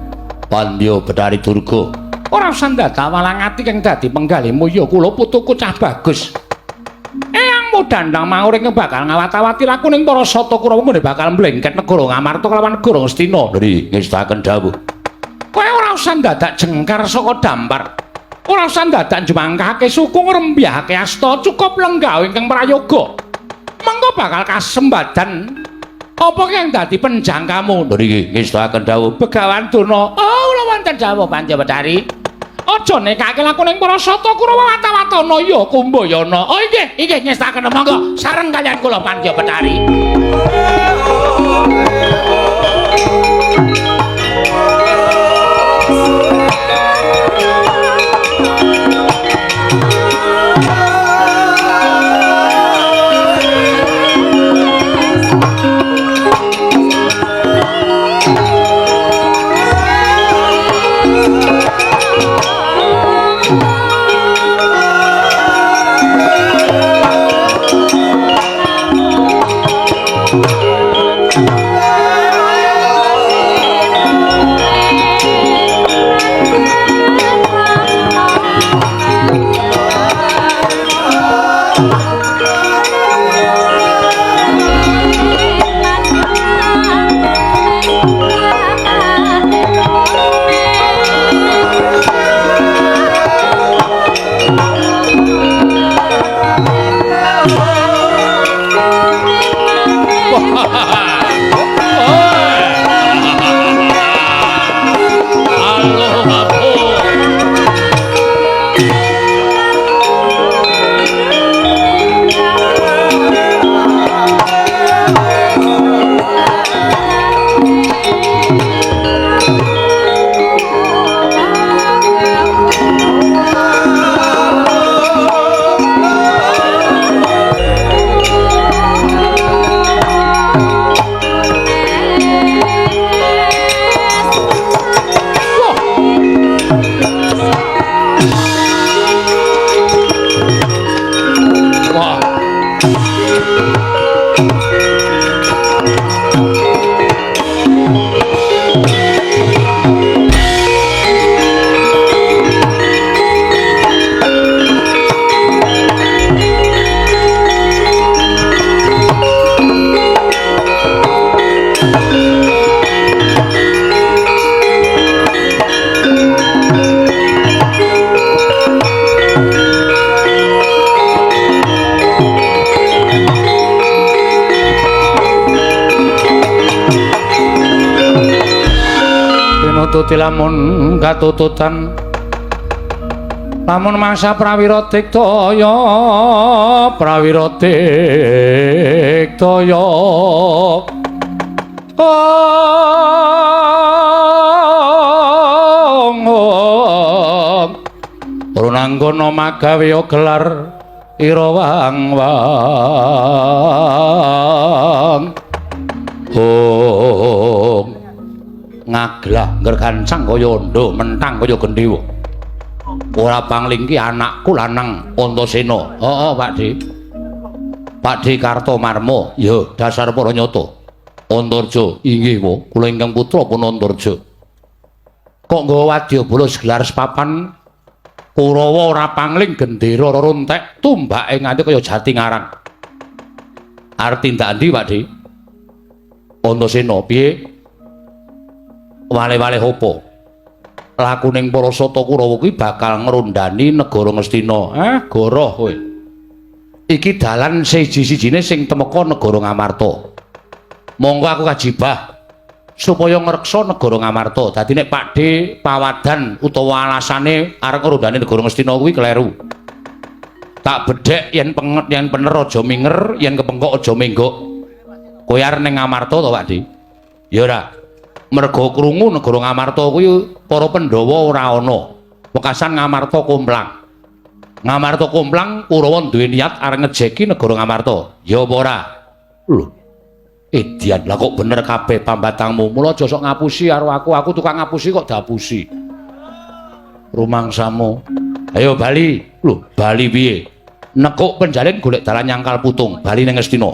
Pandya Betari Durga. Ora usah ndadak walang ati kang dadi penggalihmu ya kula putuku cah bagus. Eyangmu dandang mauring bakal ngawat-awati lakuning para sata Kurawa nggone bakal mlengket negara Ngamarta kelawan negara Ngastina. Nggih, ngestaken dawuh. Kowe ora usah ndadak jengkar saka dampar. Ora usah ndadak njumangkahake suku ngrembyahake asta, cukup lenggah ingkang prayoga. Mengko bakal kasembadan apa yang dadi penjangkamu? Nggih, ngestakaken dawuh Begawan Durna. Oh, kula wonten dawuh Pandya Betari. Aja nekake lakuning para sata Kurawa watawatana ya Kumbayana. Oh inggih, inggih ngestakaken monggo sareng kaliyan kula Pandya Betari. Tinututi lamun katututan Lamun mangsa prawira diktaya, prawira diktaya. Ong Runanggana magawe gelar ira wang wang. Ong ngaglah nggergancang kaya ondo, mentang kaya gendhewa. Ora pangling ki anakku lanang Antasena. Heeh, Pak Di. Pak Di Kartomarma. Ya, dasar para nyata. Antarja inggih wa, kula ingkang putra pun Antarja. Kok nggawa wadyabala segelar sepapan Kurawa ora pangling gendera rontek tumbake nganti kaya jati ngarang. Arep tindak endi, Pak Di? Antasena piye? Wale-wale opo? Lakuning para sata Kurawa kuwi bakal ngrondani negara Ngastina. Ah, goroh kowe. Iki dalan siji-sijine sing temeka negara Ngamarta. Monggo aku kajibah supaya ngreksa negara Ngamarta. Dadi nek Pak D pawadan utawa alasane arep ngrondani negara Ngastina kuwi kleru. Tak bedhek yen penget yen pener aja minger, yen kepengkok aja menggok. Kowe arep ning Ngamarta to, Pak D? Ya ora. Merga krungu negara Ngamarta kuwi para Pandhawa ora ana. Wekasan Ngamarta komplang. Ngamarta komplang Kurawa duwe niat arep ngejeki negara Ngamarta. Ya apa ora? Lho. Edian lah kok bener kabeh pambatangmu. Mula aja sok ngapusi karo aku. Aku tukang ngapusi kok diapusi. Rumangsamu. Ayo bali. Lho, bali piye? Nekuk penjalin golek dalan nyangkal putung, bali ning Ngastina.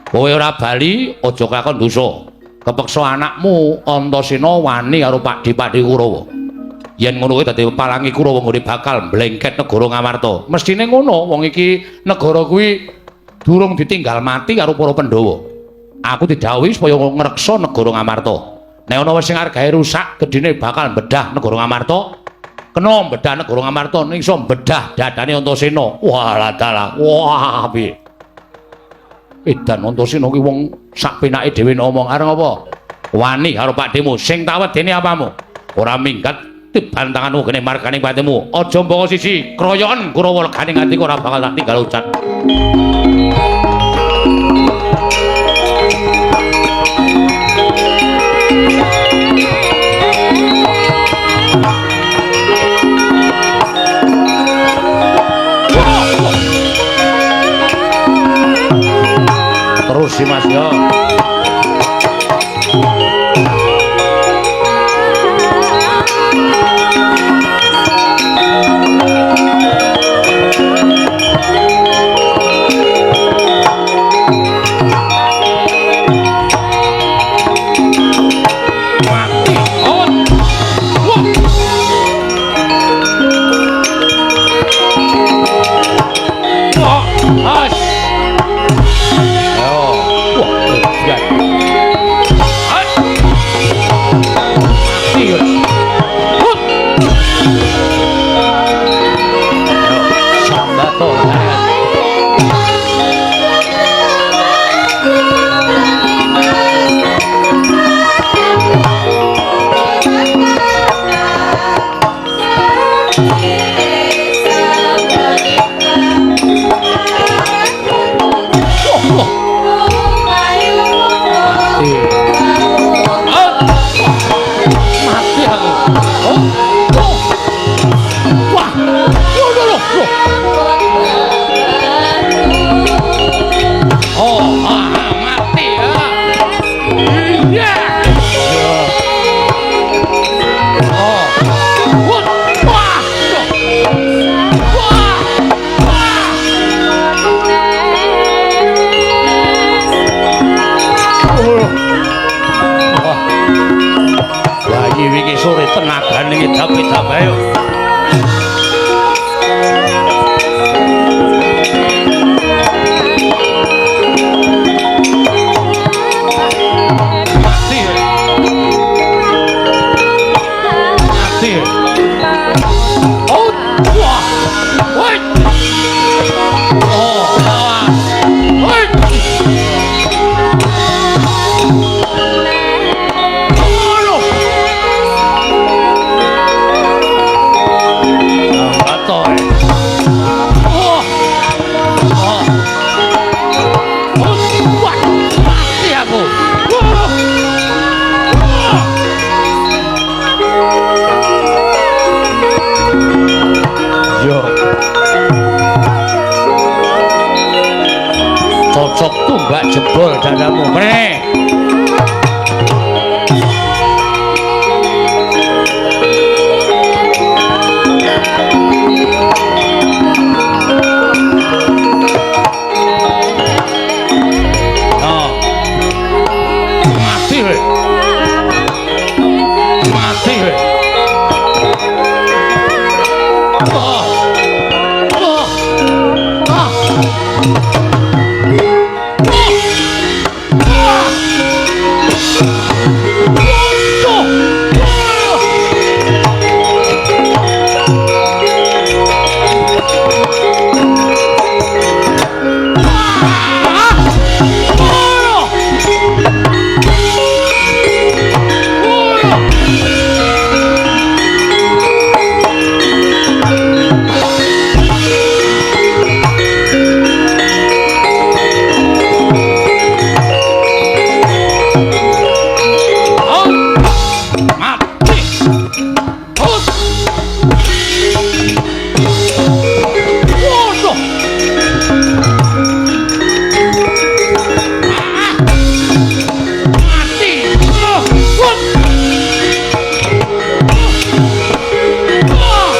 Kowe ora bali aja kelakon dosa. Kepeksa anakmu Antasena wani karo Pakde-pakde Kurawa. Yen ngono kuwi dadi pepalangi Kurawa nggone bakal mblengket negara Ngamarta. Mestine ngono, wong iki negara kuwi durung ditinggal mati karo para Pandhawa. Aku didhawuhi supaya ngreksa negara Ngamarta. Nek ana wis sing arep gawe rusak, gedine bakal bedah negara Ngamarta. Kena bedah negara Ngamarta ning iso bedah dadane Antasena. Wah, dalah. Wah, piye? Edan Antasena ki wong sak penake dhewe ngomong arep apa? Wani karo Pakdemu sing tak wedeni apamu? Ora minggat dibantanganmu gene marganing patimu. Aja mboko siji, kroyoken Kurawa legane atiku ora bakal tak tinggal ucat. Terus sih Mas ya. Mati. Oh. Wah. Wah. As. tenagamu. Mrene. No. Mati kowe. Mati kowe. Oh. Oh. Ah. Mati. Hus. Waduh. Ah. Mati. Hus. Ah.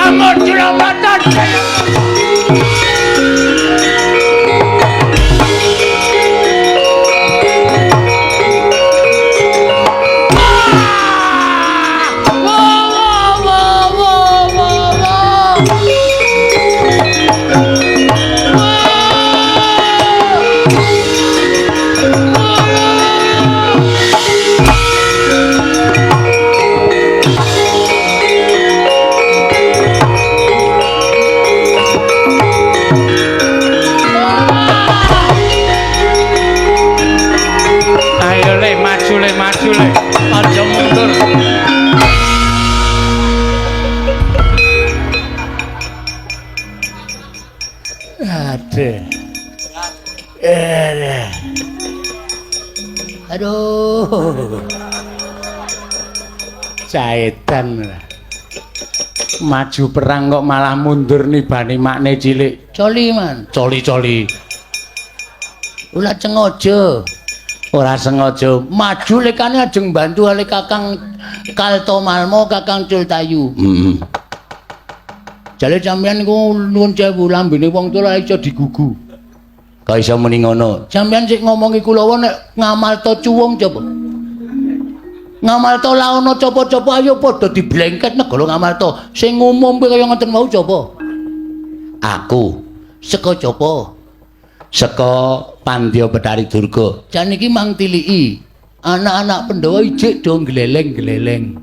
Amor Julamatan. Ayo le, maju le, maju le. Aja mundur. Aduh. Aduh. Jaedan. Maju perang kok malah mundur nibani makne cilik. Coli man, Coli-coli. Ora sengaja. Ora sengaja. Maju lekane ajeng bantu ale Kakang Kaltomalmo, Kakang Cultayu. Heeh. Jale sampeyan niku nuwun sewu lambene wong tuwa iso digugu. Kok iso muni ngono? Sampeyan sik ngomongi kula nek ngamalta cuwung coba. Ngamalta laono copa-copa ayo padha diblengket negara Ngamarta. Sing ngumumke kaya ngoten wau coba. Aku Saka copa. saka Pandya Betari Durga. Jan iki mang tiliki. Anak-anak Pandhawa ijik do gleleng-gleleng.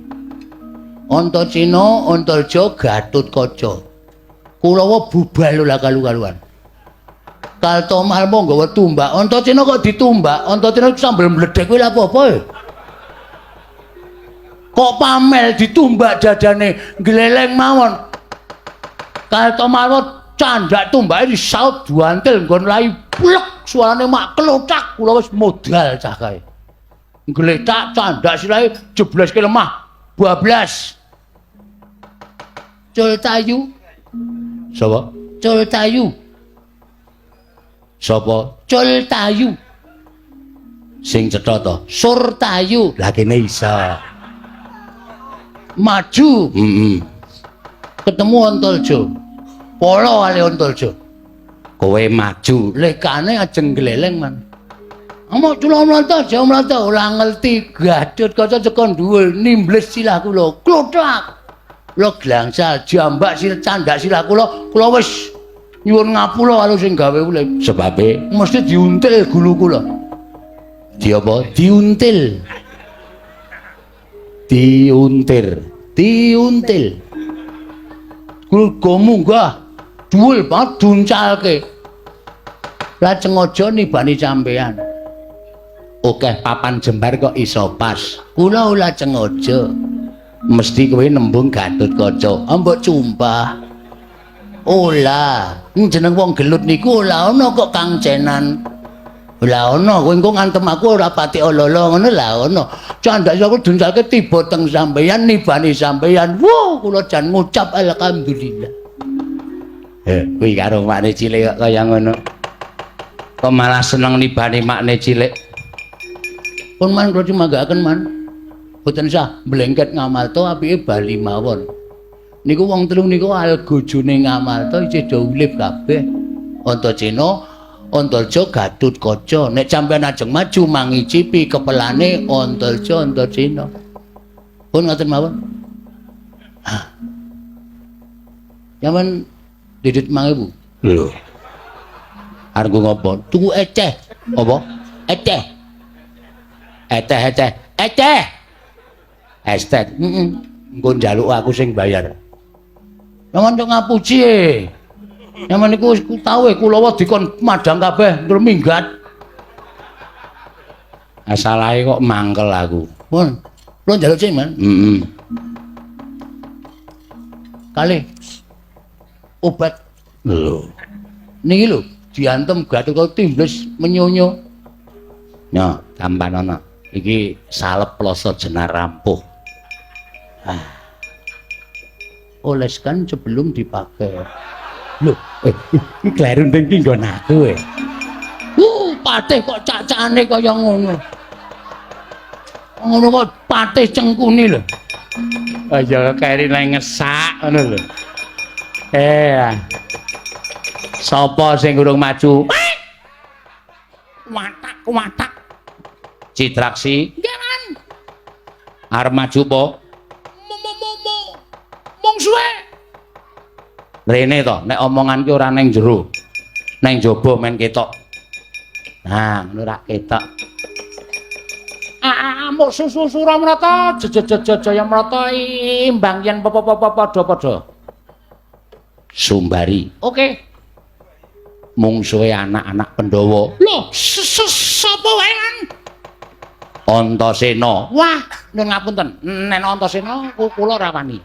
Antasena, Antarja, Gatotkaca. Kulawa bubal ora kalu-kaluan. Kaltomalma nggawa tumbak. Antasena kok ditumbak? Antasena sambel mledhek kuwi lha apa-apa e? Kok pamel ditumbak dadane gleleng mawon. Kaltomalma candak tumbake disaut duantil nggon lai plek suarane mak klothak kula wis modal cah kae. Gletak candak silahe jebleske lemah bablas. Cultayu, Sapa? Cultayu, Sapa? Cultayu, Sing cetha to? Surtayu. Lah kene iso. Maju Heeh. ketemu Antarja. Polo ale Antarja. Kowe maju. Lekane ajeng gleleng man. Amok cula mlata, aja mlata ora ngerti Gatotkaca teko dhuwur nimbles silah kula. Klothak. Kula glangsal jambak sil candak silah kula, kula wis nyuwun ngapura karo sing gawe urip. Sebabe Mesti diuntil gulu kula. di apa? Diuntil, Diuntir. Diuntil. Gulu munggah dhuwur banget duncalke. Lajeng aja nibani sampean. Akeh papan jembar kok iso pas. Kula ora sengaja. Mesti kowe nembung Gatotkaca. Mbok cumpah. Ola, jeneng wong gelut niku ora ana kok kangcenan. Lah ana kowe engko ngantem aku ora pati ala-ala ngono lah ana. Candhak aku diuncalke tiba teng sampeyan nibani sampeyan. Wuh, kula jan ngucap alhamdulillah. Kuwi karo makne cilik kok kaya ngono. Kok malah seneng nibani makne cilik. Pun man kula dimanggaaken man. Boten sah mlengket Ngamarta apike bali mawon. Niku wong telu niku algojone Ngamarta isih do urip kabeh. Antasena, Antarja, Gatotkaca. Nek sampeyan ajeng maju mangicipi kepelane Antarja, Antasena. Pun ngoten mawon. Hah. Yaman didit 5000. Lho. Arep ngopo? Tuku eceh. Apa? Eceh. Eteh eteh. Eteh. Estet. Heeh. Engko njaluk aku sing bayar. Yaman kok ngapuci e. Yaman niku wis tau e kulawa dikon madhang kabeh terus minggat. Asalahe kok mangkel aku. Pun, kula njaluk sing, Man. Heeh. Kalih obat. Lho. Niki lho, diantem Gatotkaca timbles menyonyo. Yo, tampan ana. Iki salep ploso jenar rampuh. Ah. Oleskan sebelum dipakai. Lho, iki kleru ndeng iki nggon aku e. Patih kok cacane kaya ngono. Ngono kok patih cengkuni lho. Aja keri nang ngesak ngono lho. Sapa sing urung maju? Watak, watak. Citraksi. Nggih, Man. Arep maju po? Mungsuhe. Rene to, nek omongan ki ora neng jero. Neng jaba men ketok. Nah, ngono ra ketok. Amuk susu Suramrata, Jayamrata imbang yen padha-padha. Sumbari. Oke. Mungsuhe anak-anak Pandhawa. Lho, sapa wae kan? Antasena. Wah, nyuwun ngapunten. Nek Antasena kula ora wani.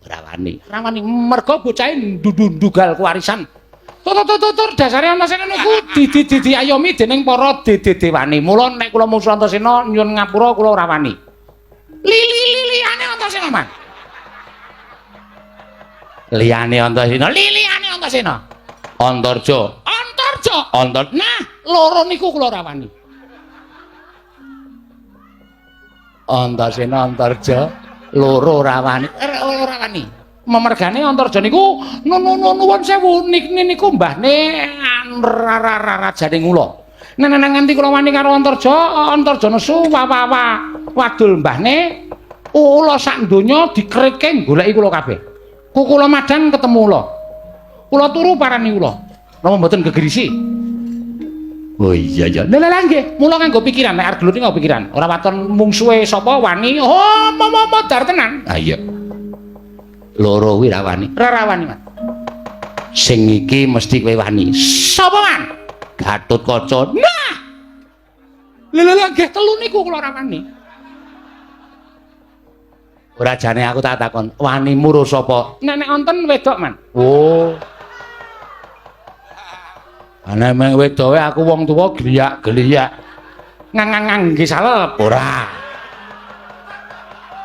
Ora wani. Ora wani mergo bocahe ndugal kewarisan. Tur dasare Antasena niku diayomi dening para dewane. Mula nek kula mungsuh Antasena nyuwun ngapura kula ora wani. Liyane Antasena, Man. Liyane Antasena, liyane Antasena. Antarja, Antarja, Antar. Nah, loro niku kula ora wani. Antasena, Antarja, loro ora wani. Ora wani. Memergane Antarja niku nuwun sewu niku mbahne rajane Ngula. Nek nganti kula wani karo Antarja, Antarja nesu wawawa wadul mbahne ula sak donya dikreke goleki kula kabeh. Kula madang ketemu ula. Kula turu parani ula. Napa mboten gegerisi? Oh iya iya. Lha lha nggih, mula nganggo pikiran nek arep gelut nganggo pikiran. Ora waton mungsuhe sapa wani. Oh, modar tenan. Ha iya. Loro kuwi ra wani. Ora wani, Mas. Sing iki mesti kowe wani. Sapa, Man? Gatotkaca. Nah. Lha lha nggih telu niku kula ora wani. Ora jane aku tak takon, wanimu ro sapa? Nek nek wonten wedok, Man. Oh. Ana meng wedoke aku wong tuwa gliyak-gliyak. Ngang-ngang nggih salep. Ora.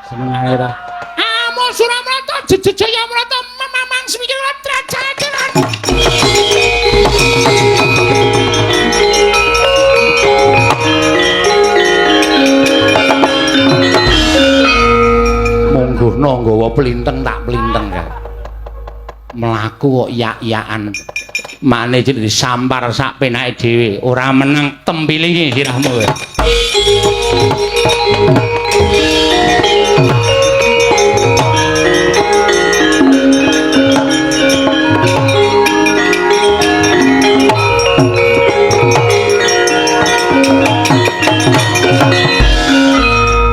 Senengane ra. Amul Suramrata Jejayamrata mamang semikira trajaran. Mungguhno nggawa plinteng tak plinteng kae. Mlaku kok yak-yakan. Mane jadi disampar sak penake dhewe, ora menang tempilinge sirahmu kowe.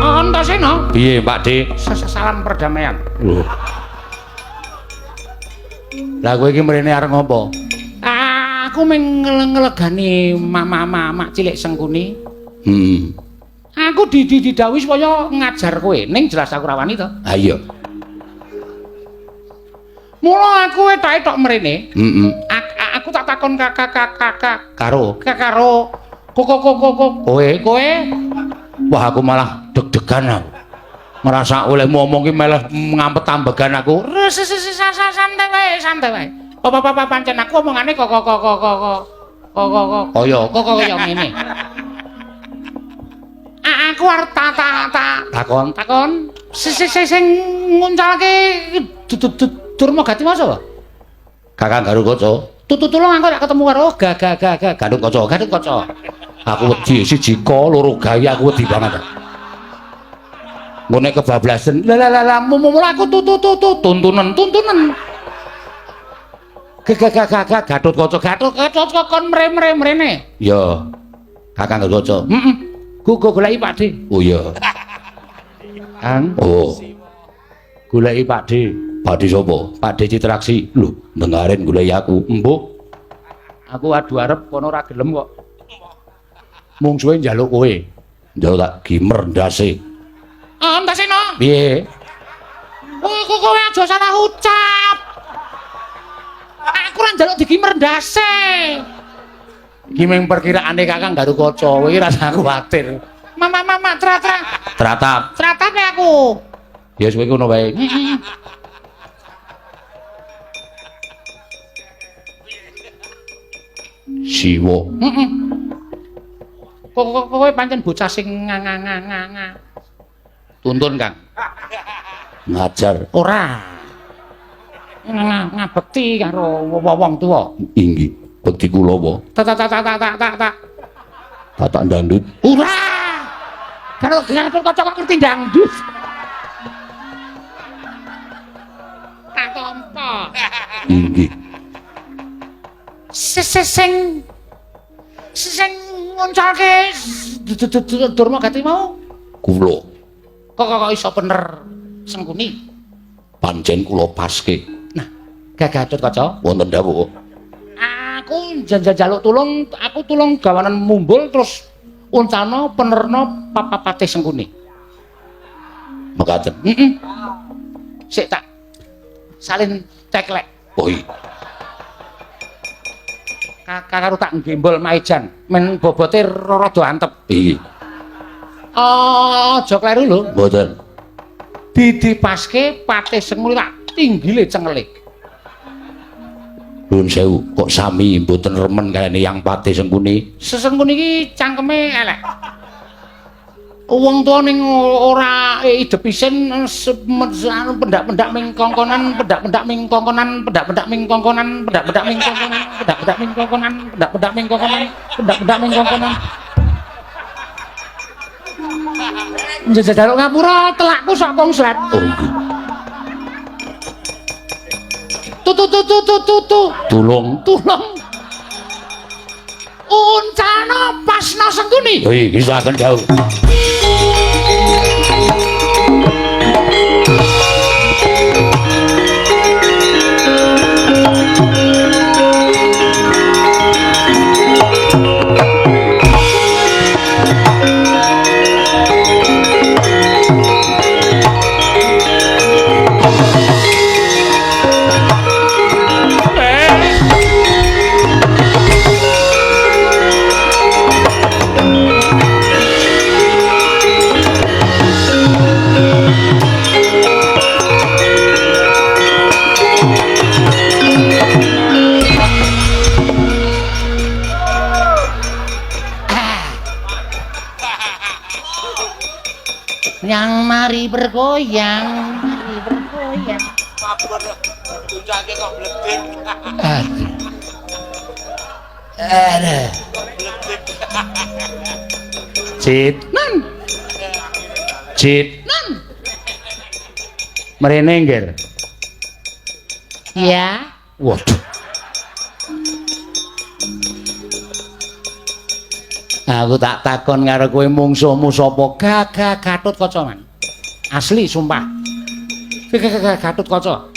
Antasena, piye Pak De? Salam perdamaian. Lho. Lah kowe iki mrene arep ngopo? Aku mung ngelegani mama-mama cilik Sengkuni. Aku didhawuhi supaya ngajar kowe. Ning jelas aku ora wani to. Ha iya. Mula aku etok-etok mrene. Heeh. Aku tak takon takon kakak karo karo kok kowe kowe. Wah, aku malah deg-degan aku. Ngerasa oleh ngomong ki malah ngampet ambegan aku. Santai wae, santai wae. Apa-apa pancen aku omongane kok kok kok kok kok kok kaya kok kaya ngene. Aku arep tak takon takon sing nguncalke Durma Gati mau sapa? Kakang Garukaca. Tulung aku tak ketemu karo ga Garukaca, Garukaca. Aku wedi siji ka loro gawe aku wedi banget. Ngene kebablasan. Lah lah lah mumul aku tu tuntunan tuntunan. Ga Gatotkaca, Gatotkaca kon mrene. Ya. Kakang Garukaca. Heeh. Go goleki Pak De. Oh iya. Kang. Oh. Goleki Pak De. Pak De sapa? Pak De Citraksi. Lho, dengaren goleki aku. Embuh. Aku adu arep kono ora gelem kok. Mungsuhe njaluk kowe. Njaluk tak gimer ndase. Ah, ndase no. Piye? Kowe kowe aja salah ucap. Aku ora njaluk digimer ndase. Iki mung perkiraane Kakang Garukaca, kowe iki rasah kuwatir. Mama mama tra-tra. Tratap. Tratap aku. Ya wis kowe ngono wae. Heeh. Siwa. Heeh. Kowe pancen bocah sing nga. Tuntun, Kang. Ngajar. Ora. Ngabekti karo wong tuwa. Inggih. Bekti kula apa? Tak tak tak tak tak tak. Tatak dangdut. Ora. Karo Garukaca kok ngerti dangdut. Tak tampa. Inggih. Sing sing nguncalke Durma Gati mau kula. Kok iso bener Sengkuni? Pancen kula paske. Nah, Gatotkaca wonten dawuh. Aku njaluk tulung, aku tulung gawanan mumbul terus uncalno penerno papapate Sengkuni. Mekaten. Heeh. Sik tak salin ceklek. Oh iya. Karo tak gembol maejan men bobote rada antep. Iya. Aja kleru lho. Mboten. Didipaske patih Sengkuni tak tinggile cengele. Nuwun sewu, kok sami mboten remen kayane yang patih Sengkuni. Sesengkuni iki cangkeme elek. Wong tuwa ning ora idep isin pendak-pendak ming kongkonan, pendak-pendak ming kongkonan, pendak-pendak ming kongkonan, pendak-pendak ming kongkonan, pendak-pendak ming kongkonan, pendak-pendak ming kongkonan, pendak-pendak ming kongkonan. Njaluk ngapura telakku sok kongslet. Oh nggih. Tu tu tu tu tu tu. Tulung tulung. Uncalno pasno Sengkuni. Hei, silakan jauh. Yang mari bergoyang, mari bergoyang. Puncake kok bledek. Aduh. Cit. Nan. Cit. Nan. Mrene nggih. Ya. Waduh. Aku tak takon karo kowe mungsuhmu sapa? Gagah Gatotkaca, Man. Asli sumpah. Gagah Gatotkaca.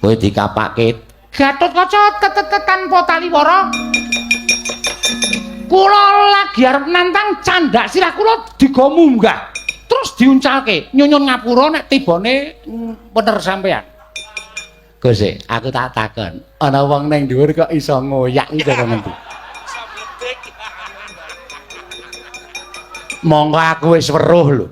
Kowe dikapake Gatotkaca tanpa taliwara. Kula lagi arep nantang candhak sirah kula digo munggah. Terus diuncalke, nyunyun ngapura nek tibane bener sampean. Gus, aku tak takon. Ana wong ning dhuwur kok iso ngoyak iki kok ngendi? Iso bledek. Monggo aku wis weruh lho.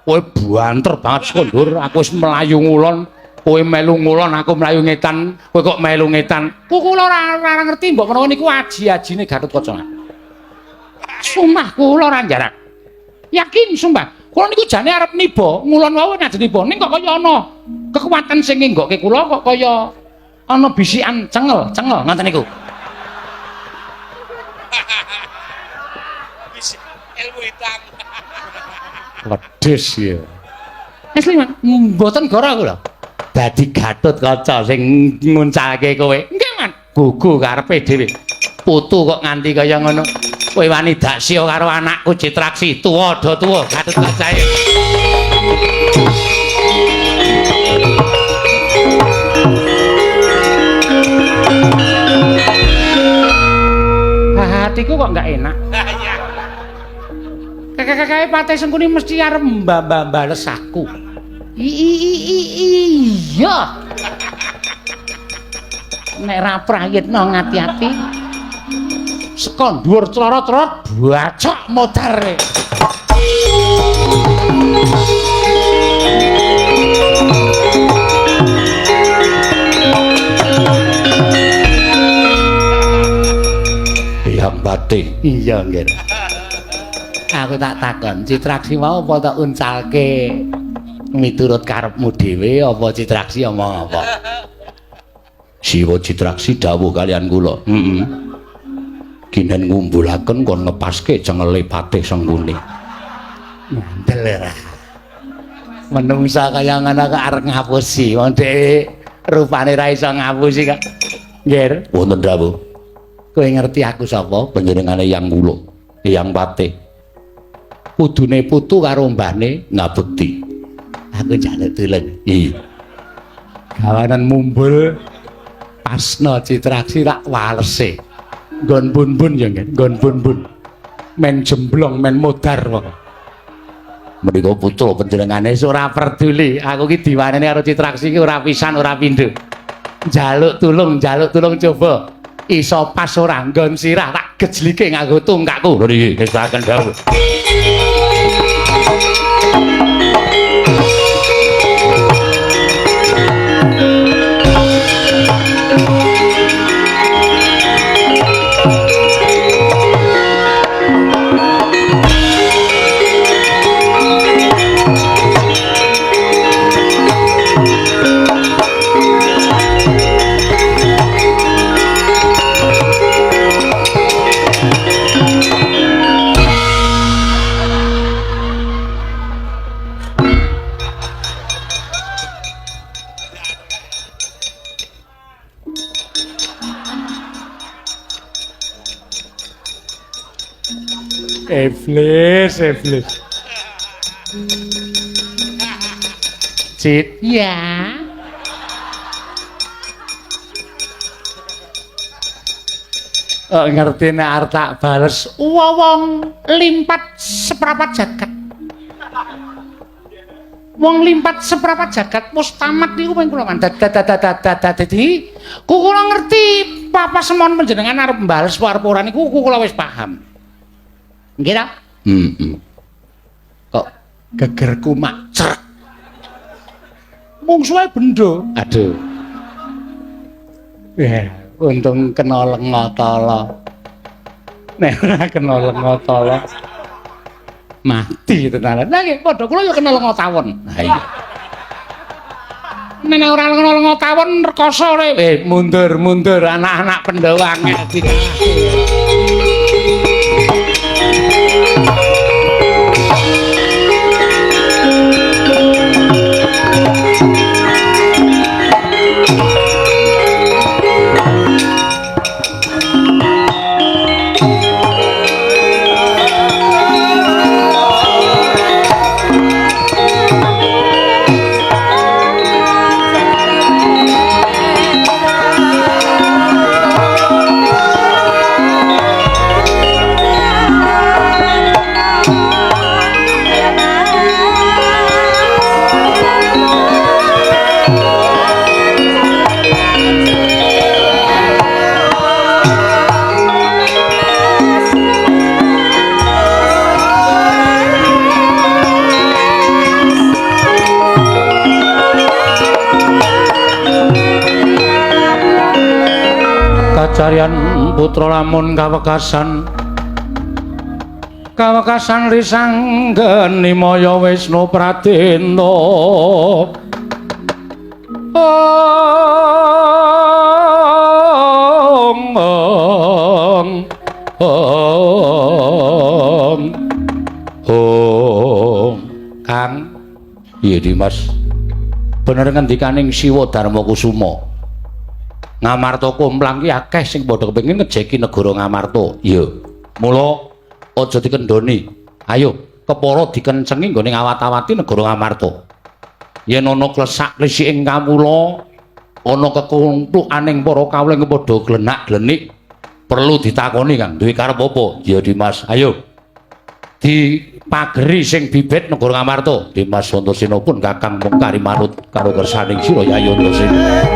Kowe banter banget saka dhuwur, aku wis mlayu ngulon, kowe melu ngulon, aku mlayu ngetan, kowe kok melu ngetan. Ku kula ora ngerti mbok menawa niku aji-ajine Gatotkaca. Sumpah kula ora jarak. Yakin sumpah. Kula niku jane arep niba, ngulon wau nek niba, ning kok kaya ana kekuatan sing ngenggokke kula kok kaya ana bisikan cengel, cengel ngoten niku. Wis ilmu hitam. Wedhus ya. Asli Mas, mboten goro kula. Dadi Gatotkaca sing nguncalke kowe. Nggih, Mas. Gugu karepe dhewe. Putu kok nganti kaya ngono. Kowe wani daksya karo anakku Citraksi, tuwa do tuwa Gatotkacae. Hatiku kok enggak enak. Iya. Kakak-kakake Patih Sengkuni mesti arep mbambales aku. Iya. Nek ra prayitna ngati-ati. Saka dhuwur clorot-clorot bacok modare. Eyang Patih. Iya, nggih. Aku tak takon, Citraksi mau apa tak uncalke miturut karepmu dhewe apa Citraksi omong apa? Siwa Citraksi dawuh kalian kula. Heeh. Ginen ngumbulaken kon ngepaske cengele Patih Sengkuni. Ngandel ora. Menungsa kaya ngono kok arep ngapusi. Wong dhek rupane ra iso ngapusi kok. Nggih, Wonten dawuh kowe ngerti aku sapa? panjenengane Eyang kula, Eyang Patih Kudune putu karo mbahne ngabekti. aku njaluk tulung. Iya. Gawanan mumbul pasna Citraksi tak walese. Nggon bun-bun ya nggih, nggon bun-bun. Men jemblong, men modar pokoke. Menika putra panjenengane Wis ora peduli, aku ki diwaneni karo Citraksi ki ora pisan ora pindho. Njaluk tulung coba. Iso pas ora nggon sirah tak gejlike nganggo tungkakku. Lho niki ngestaken dawuh. Iblis, iblis. Cit, Ya. Oh, ngerti nek arep tak bales wong limpat seprapat jagat. Wong limpat seprapat jagat wis tamat niku ping kula dadi ku kula ngerti papa semon panjenengan arep mbales apa arep ora niku ku kula wis paham. Nggih ta? Heeh. Kok gegerku mak crek. Mungsuhe bendo. Aduh. Ya, untung kena lenga tala. Nek ora kena lenga tala mati tenanan. Lah nggih, padha kula ya kena lenga tawon. Ha iya. Nek ora kena lenga tawon rekoso re. Mundur, mundur anak-anak Pandhawa angel dikalahke. Carian putra lamun kawekasan kawekasan risanggeni maya Wisnu Pradenta. Ong ong ong ong. Kang, iya Dimas, bener ngendikaning Siwa Darma Kusuma. Ngamarta komplang ki akeh sing padha kepengin ngejeki negara Ngamarta. Iya. Mula aja dikendhoni. Ayo kepara dikencengi nggone ngawat-awati negara Ngamarta. Yen ana klesak-klesik ing kawula, ana kekumplukaning para kawula ing padha glenak-glenik, perlu ditakoni Kang, duwe karep apa? Iya Dimas, ayo. Dipageri sing bibit negara Ngamarta. Dimas Antasena pun Kakang mung kari manut karo kersaning sira Yayi Antasena.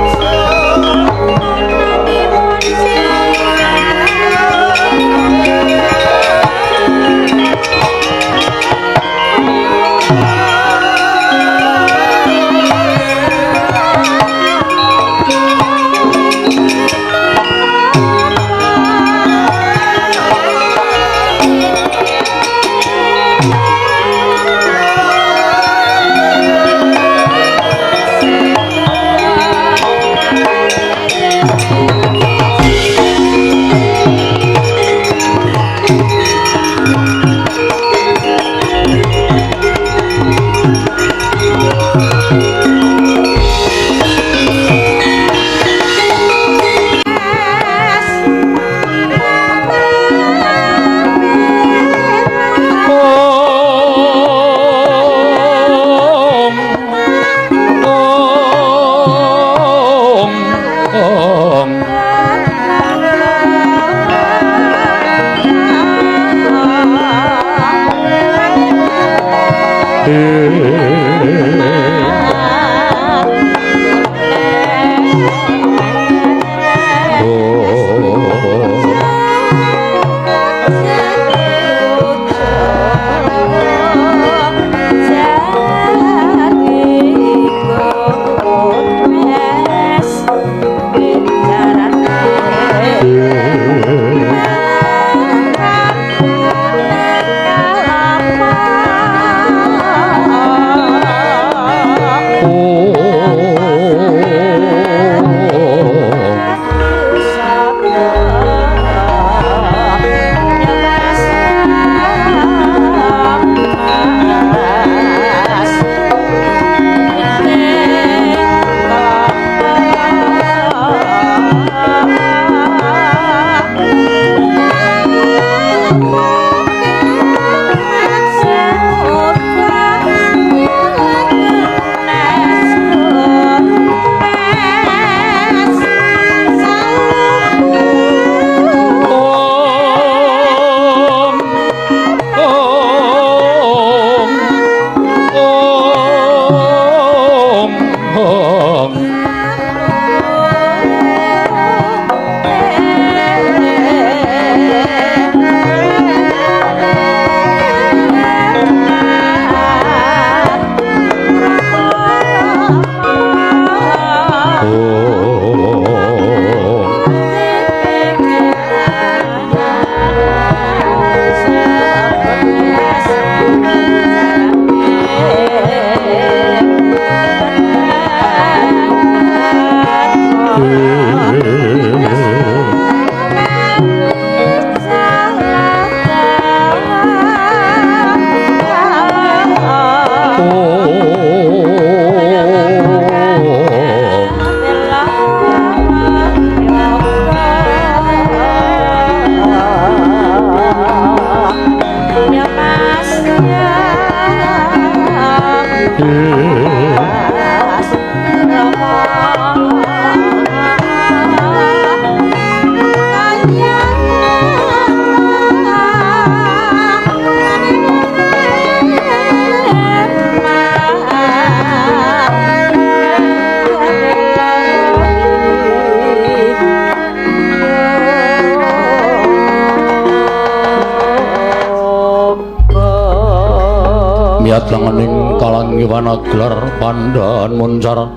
Miyat lengening kalangiwana gelar pandhan muncar.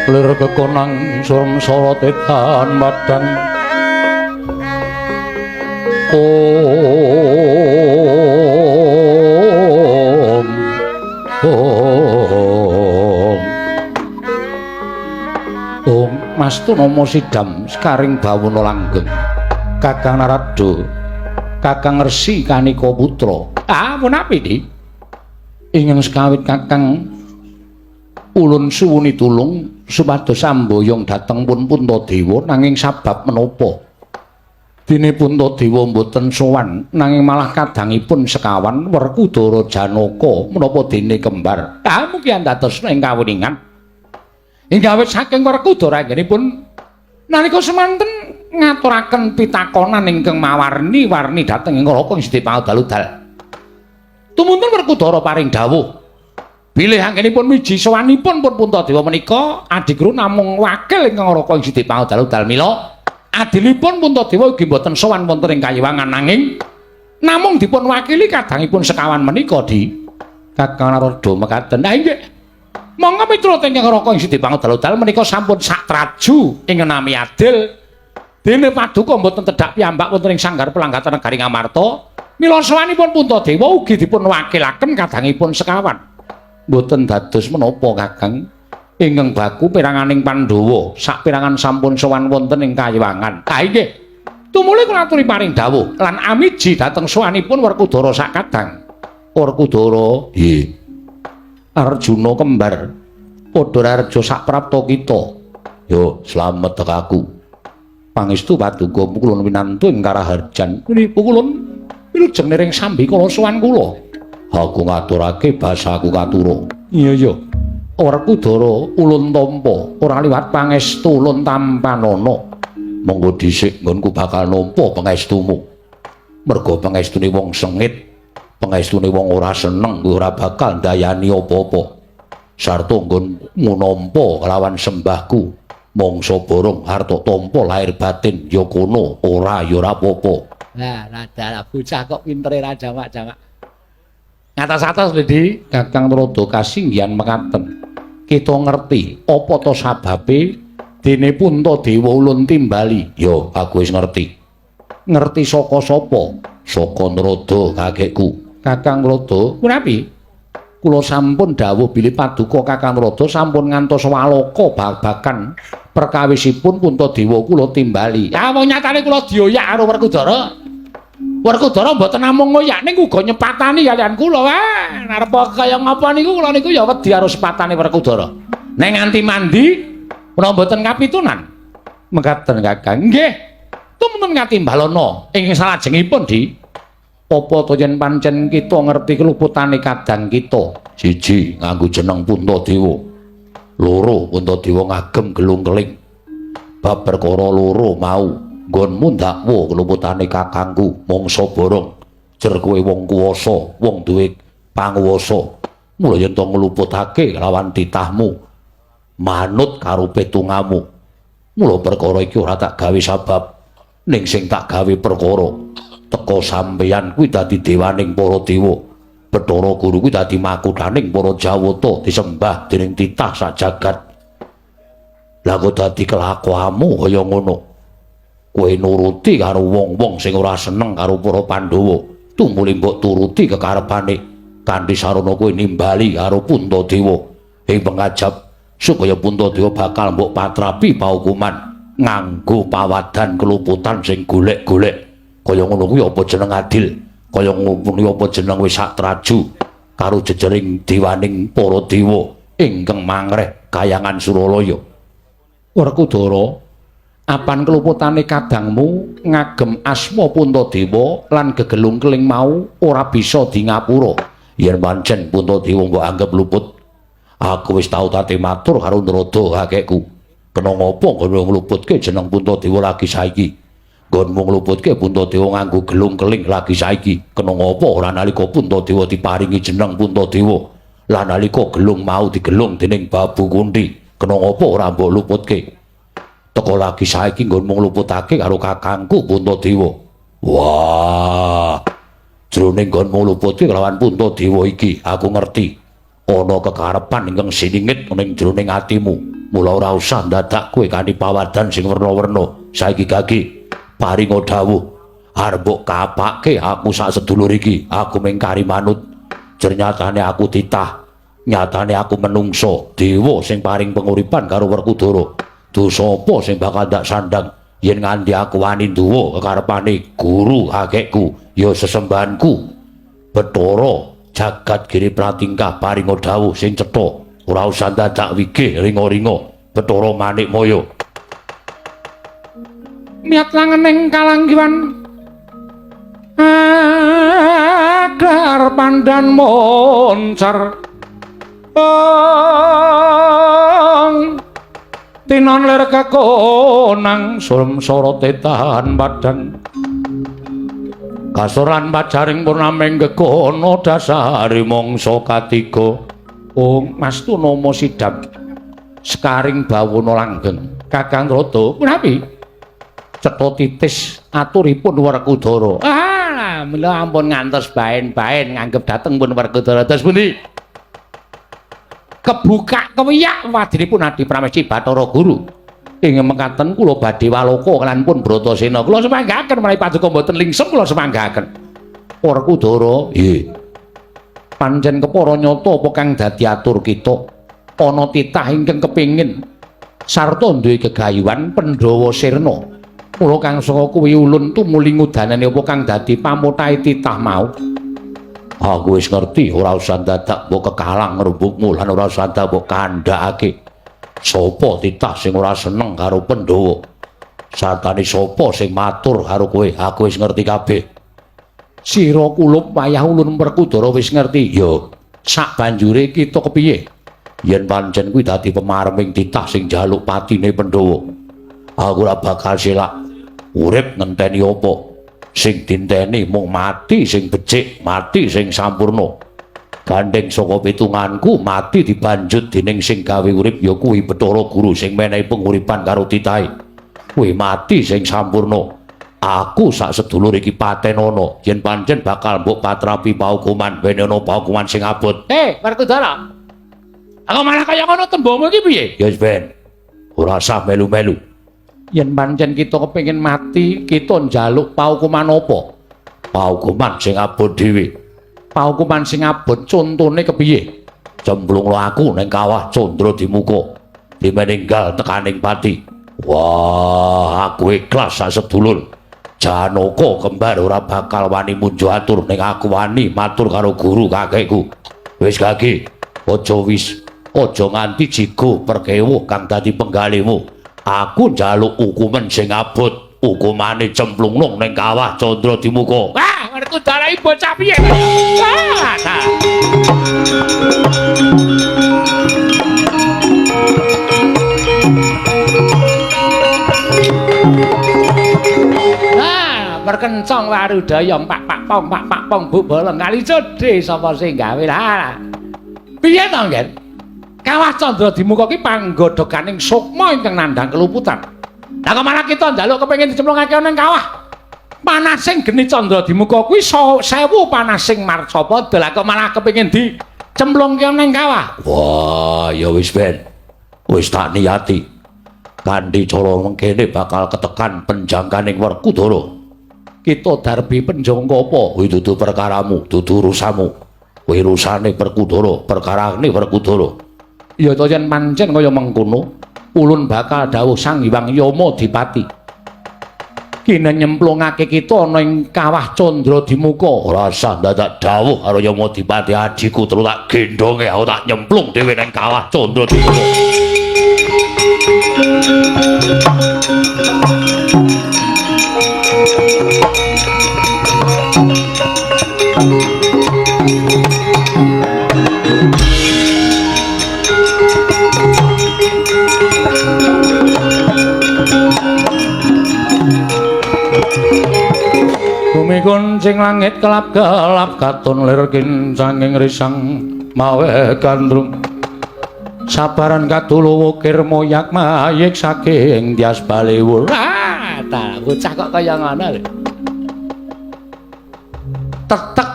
Lir kekonang surem sorot edan madang. Om Om Om Mastu nama sidam sekaring bawana langgeng. Kakang Narada, Kakang Resi Kanika Putra. Ah, punapi iki? Ingkang sekawit Kakang ulun suwuni tulung supados samboyong dhateng pun Puntadewa nanging sabab menapa? Dene Puntadewa mboten sowan nanging malah kadangipun sekawan Werkudara Janaka menapa dene kembar. Ah, mugi andadosna ing kawuningan. Ing awit saking Werkudara anggenipun nalika semanten ngaturaken pitakonan ingkang mawarni-warni dhateng ing Raka ing Sedipangudal-udal. Tumuntun Werkudara paring dawuh bilih anggenipun miji sowanipun pun Puntadewa menika adiguru namung wakil ingkang Raka ing Sedipangudal-udal. Mila adilipun Puntadewa ugi mboten sowan wonten ing kayiwangan nanging namung dipun wakili kadangipun sekawan menika di Kakang Narada mekaten. Ah inggih. Monggo miturut ingkang Raka ing Sedipangudal-udal menika sampun satraju ing nami adil. Dene paduka mboten tedhak piyambak wonten ing sanggar pelanggatan negari Ngamarta. Mila sowanipun Puntadewa ugi dipun wakilaken kadangipun sekawan. Mboten dados menapa Kakang. Ingkang baku peranganing Pandhawa saperangan sampun sowan wonten ing kayiwangan. Ah inggih. Tumuli kula aturi paring dawuh lan amiji dhateng sowanipun Werkudara sakadang. Werkudara, nggih. Arjuna kembar padha raharja saprapta kita. Yo slamet tekaku. Pangestu paduka kula winantu ing karaharjan. Kula wilujeng niring sambikala sowan kula. Aku ngaturake basaku katura. Iya iya. Werkudara ulun tampa ora liwat pangestu ulun tampanana. Monggo dhisik nggonku bakal nampa pangestumu. Merga pangestune wong sengit, pangestune wong ora seneng kuwi ora bakal ndayani apa-apa. Sarta nggonmu nampa kelawan sembahku. Mangsa borong harta tampa lahir batin ya kono ora ya ora apa-apa. Nah, rada bocah kok pintere ra jamak-jamak. Ngatas-atas lho, Di. Kakang Narada kasinggihan mekaten. Kita ngerti apa to sababe dene Puntadewa ulun timbali. Yo, aku wis ngerti. Ngerti saka sapa? Saka Narada kakekku. Kakang Narada, punapi? Kula sampun dawuh bilih paduka Kakang Narada sampun ngantos walaka babagan perkawisipun Puntadewa kula timbali. Ya wong nyatane kula dioyak karo Werkudara. Werkudara mboten namung ngoyak ning uga nyepatani kaliyan kula. Wah, arep kaya ngapa niku kula niku ya wedi karo sepatane Werkudara. Nek nganti mandi kula mboten kapitunan. Mekaten Kakang. Nggih. Tumunten katimbalana ing salajengipun Di. Apa to yen pancen kita ngerti keluputane kadang kita? Siji, nganggo jeneng Puntadewa. Loro, Puntadewa ngagem gelung keling. Bab perkara loro mau, nggonmu ndakwa keluputane kakangku mangsa borong. Jer kowe wong kuwasa, wong duwe panguwasa. Mula yen to ngluputake lawan titahmu, manut karo petungamu. Mula perkara iki ora tak gawe sabab, ning sing tak gawe perkara. Teka sampeyan kuwi dadi dewaning para dewa. Bathara Guru kuwi dadi makuthaning para Jawata disembah dening titah sak jagat. Lah kok dadi kelakuanmu kaya ngono? Kowe nuruti karo wong-wong sing ora seneng karo para Pandhawa. Tumuli mbok turuti kekarepane. Kanthi sarana kowe nimbali karo Puntadewa ing pengajap supaya Puntadewa bakal mbok patrapi paukuman nganggo pawadan keluputan sing golek-golek. Kaya ngono kuwi apa jeneng adil? Kaya ngono kuwi apa jeneng wis satraju karo jejering dewaning para dewa ingkang mangreh kayangan Suralaya. Werkudara, apan keluputane kadangmu ngagem asma Puntadewa lan gegelung keling mau ora bisa dingapura. Yen pancen Puntadewa mbok anggep luput, aku wis tau tate matur karo Narada kakekku. Kena ngapa nggono ngluputke jeneng Puntadewa lagi saiki? Nggonmu ngluputke Puntadewa nganggo gelung keling lagi saiki. Kena ngapa ora nalika Puntadewa diparingi jeneng Puntadewa lan nalika gelung mau digelung dening Babu Kunthi, kena ngapa ora mbok luputke? Teka lagi saiki nggonmu ngluputake karo kakangku Puntadewa. Wah, jroning nggonmu ngluputke kelawan Puntadewa iki aku ngerti ana kekarepan ingkang siningit ning jroning atimu. Mula ora usah dadak kowe kanthi pawadan sing werna-werna. Saiki gagi paringa dawuh arep mbok kapake aku sak sedulur iki, aku mung kari manut. Jernyatane aku titah, nyatane aku menungso, dewa sing paring penguripan karo Werkudara. Dosa apa sing bakal ndak sandang yen nganti aku wani nduwa kekarepane guru kakekku ya sesembahanku Bathara jagat giri pratingkah paringa dawuh sing cetha, ora usah dadak wigih ringa-ringa Bathara Manikmaya. Niat langening kalanggiwan agar pandan moncer tinon lir kekonang surem sorote tahan padang kasoran pajaring purnaming gegono dasari mangsa katiga. Ong Mas Tunama sidam sekaring bawana langgeng. Kakang Rada punapi cetha titis aturipun Werkudara. Ah, mila ampun ngantos baen-baen nganggep dateng pun Werkudara. Terus pundi? Kebuka kewiyak wadinipun Adi Pramesti Bathara Guru. Ing mekaten kula badhe waloka lan pun Bratasena. Kula semanggaken menawi paduka mboten lingsem kula semanggaken. Werkudara, nggih. Pancen kepara nyata apa kang dadi atur kita. Ana titah ingkang kepengin sarta duwe gegayuhan Pandhawa Sirna. Mula kang saka kuwi ulun tumuli ngudanane apa kang dadi pamotahe titah mau. Aku wis ngerti, ora usah dadak mbok kekalang rembugmu lan ora usah dadak mbok kandhakake. Sapa titah sing ora seneng karo Pandhawa? Sartane sapa sing matur karo kowe? Aku wis ngerti kabeh. Sira kulup wayah ulun Werkudara wis ngerti. Ya, sak banjure kita kepiye? Yen pancen kuwi dadi pemareming titah sing njaluk patine Pandhawa, aku ora bakal selak urip ngenteni apa. Sing dinteni mung mati sing becik, mati sing sampurna. Gandeng saka pitunganku mati dibanjut dening sing gawe urip ya kuwi Bathara Guru sing menehi penguripan karo titahe. Kuwi mati sing sampurna. Aku sak sedulur iki patenono yen pancen bakal mbok patrapi paukuman, wenehana paukuman sing abot. Werkudara. Aku malah kaya ngono tembungmu iki piye? Ya wis ben. Ora usah melu-melu. Yen pancen kita kepengin mati, kita njaluk paukuman apa? Paukuman sing abot dhewe. Paukuman sing abot contone kepiye? Cemplunglo aku ning kawah Candra Dimuka. Dimeninggal tekaning pati. Wah, aku ikhlas sak sedulur. Janaka kembar ora bakal wani munjo atur ning aku wani matur karo guru kakekku. Wis gagi, aja wis, aja nganti jigo perkewuh kang dadi penggalihmu. Aku njaluk hukuman sing abot, hukumane cemplungno ning kawah Candra Dimuka. Wah, Werkudara iki bocah piye? Wah, ah, berkencong warudaya pak pak pong pak pak pong bu bolong kali codhe sapa sing gawe lah. Piye to, Nggen? Kawah Candra Dimuka ki panggodhoganing sukma ingkang nandhang keluputan. Lah kok malah kita njaluk kepengin dicemplungake ana ing kawah. Panasing geni Candra Dimuka kuwi 1000 panasing marcapada. Lah kok malah kepengin dicemplungke ana ing kawah. Wah, ya wis ben. Wis tak niati. Kanthi cara mengkene bakal ketekan penjangkaning Werkudara. Kita darbi penjangka apa? Kuwi dudu perkaramu, dudu urusanmu. Kuwi urusane Werkudara, perkarane Werkudara. Ya to yen pancen kaya mengkono, ulun bakal dawuh Sang Hyang Yama Dipati. Kene nyemplungake kita ana ing kawah Candra Dimuka. Ora usah dadak dawuh karo Yama Dipati adhiku terus tak gendhonge aku tak nyemplung dhewe ning kawah Candra Dimuka. Bumi kuncing langit kelap-kelap katon lir kincanging risang mawe gandrung. Sabaran kadulu wukir moyak mayik saking tias baliwur. Ah, ta bocah kok kaya ngono lho. Tetek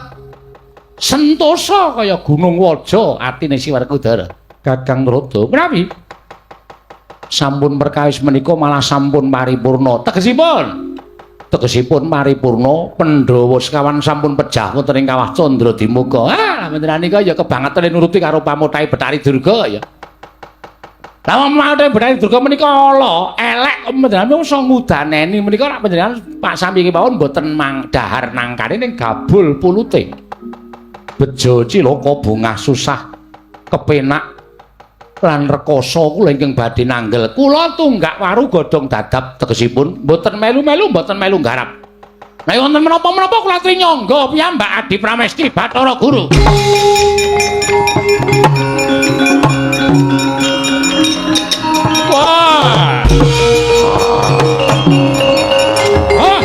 sentosa kaya gunung Waja atine si Werkudara. Kakang Rada, menawi Sampun perkawis menika malah sampun paripurna. Tegesipun? Tegesipun paripurna Pandhawa sekawan sampun pejah wonten ing kawah Candra Dimuka. Ah, panjenengan nika ya kebangetan nuruti karo pamutahe Bathari Durga ya. Lah wong pamutahe Bathari Durga menika ala, elek panjenengan iso ngudaneni menika rak panjenengan Pak sami kemawon mboten mang dahar nangkane ning gabul pulute. Bejo cilaka bungah susah kepenak lan rekoso kula ingkang badhe nanggel. Kula tunggak waru godhong dadap tegesipun mboten melu-melu mboten melu nggarap. Nek wonten menapa-menapa kula aturi nyangga piyambak Adi Pramesti Bathara Guru. Wah. Ah.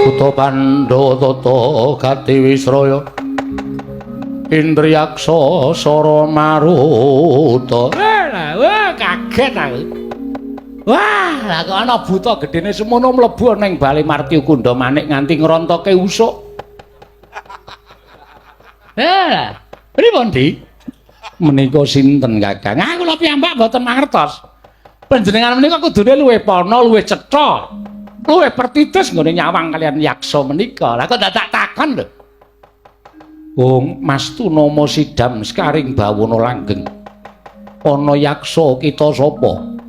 Buta Pandhawa tata gati wisraya Indriyaksa sara maruta. Wah, kaget aku. Wah, lah kok ana buta gedene semono mlebu ning bale Martya Kunda Manik nganti ngrontoke usuk. Lah, pripun, Dik? Menika sinten, Kakang? Ah, kula piyambak mboten mangertos. Panjenengan menika kudune luwih pana, luwih cetha. Luwih pertitis nggone nyawang kalian yaksa menika. Lah kok dadak takon lho. Wong Mas Tunama Sidam sekaring bawana langgeng. Ana yaksa kita sapa?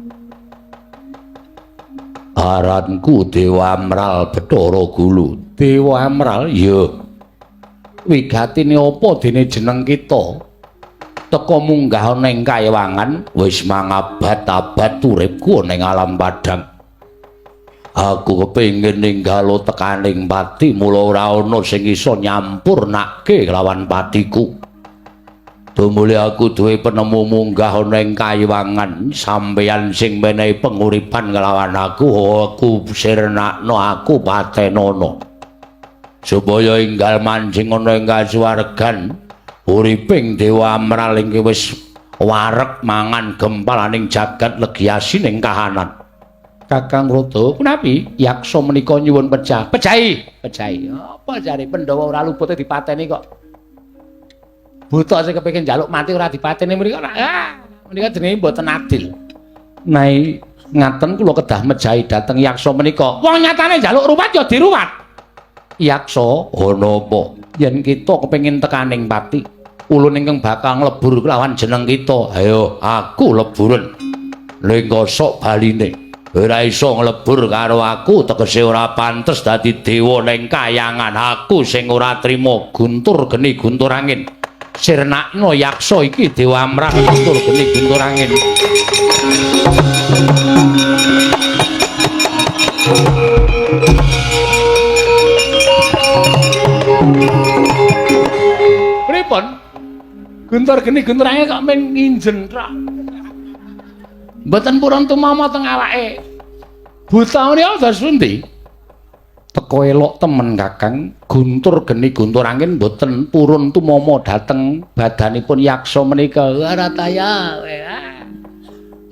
Aranku Dewa Amral Bathara Gulu. Dewa Amral? Iya. Wigatine apa dene jeneng kita? Teka munggah ana ing kaewangan wis mangabad-abad uripku ana ing alam padhang. Aku kepengin ninggalo tekaning pati mula ora ana sing iso nyampurnake lawan patiku. Tumuli aku duwe penemu munggah ana ing kaewangan, sampeyan sing menehi penguripan kelawan aku, aku sirnakno, aku patenono. Supaya enggal manjing ana ing kasuwargan, uriping Dewa Amral ingkang wis wareg mangan gempalaning jagat legi asining kahanan. Kakang Rada, punapi yaksa menika nyuwun pejah. Pejahi, pejahi. Apa jare Pandhawa ora lupute dipateni kok. Buta sing kepengin njaluk mati ora dipateni menika. Ah, menika jenenge mboten adil. Nai ngaten kula kedah mejahi dhateng yaksa menika. Wong nyatane njaluk ruwat ya diruwat. Yaksa, ana apa? Yen kita kepengin tekaning pati, ulun ingkang bakal nglebur kelawan jeneng kita. Ayo, aku leburen. Ning kosok baline. Ora iso nglebur karo aku, tegese ora pantes dadi dewa ning kayangan. Aku sing ora trima guntur geni guntur angin. Sirnakno yaksa iki Dewa Amral guntur geni guntur angin. Pripun? Guntur geni guntur angin kok men nginjen tok. Mboten purun tumama teng awake. Buta menika dados pundi? Teka elok temen Kakang, guntur geni guntur angin mboten purun tumama dhateng badanipun yaksa menika. Ora taya.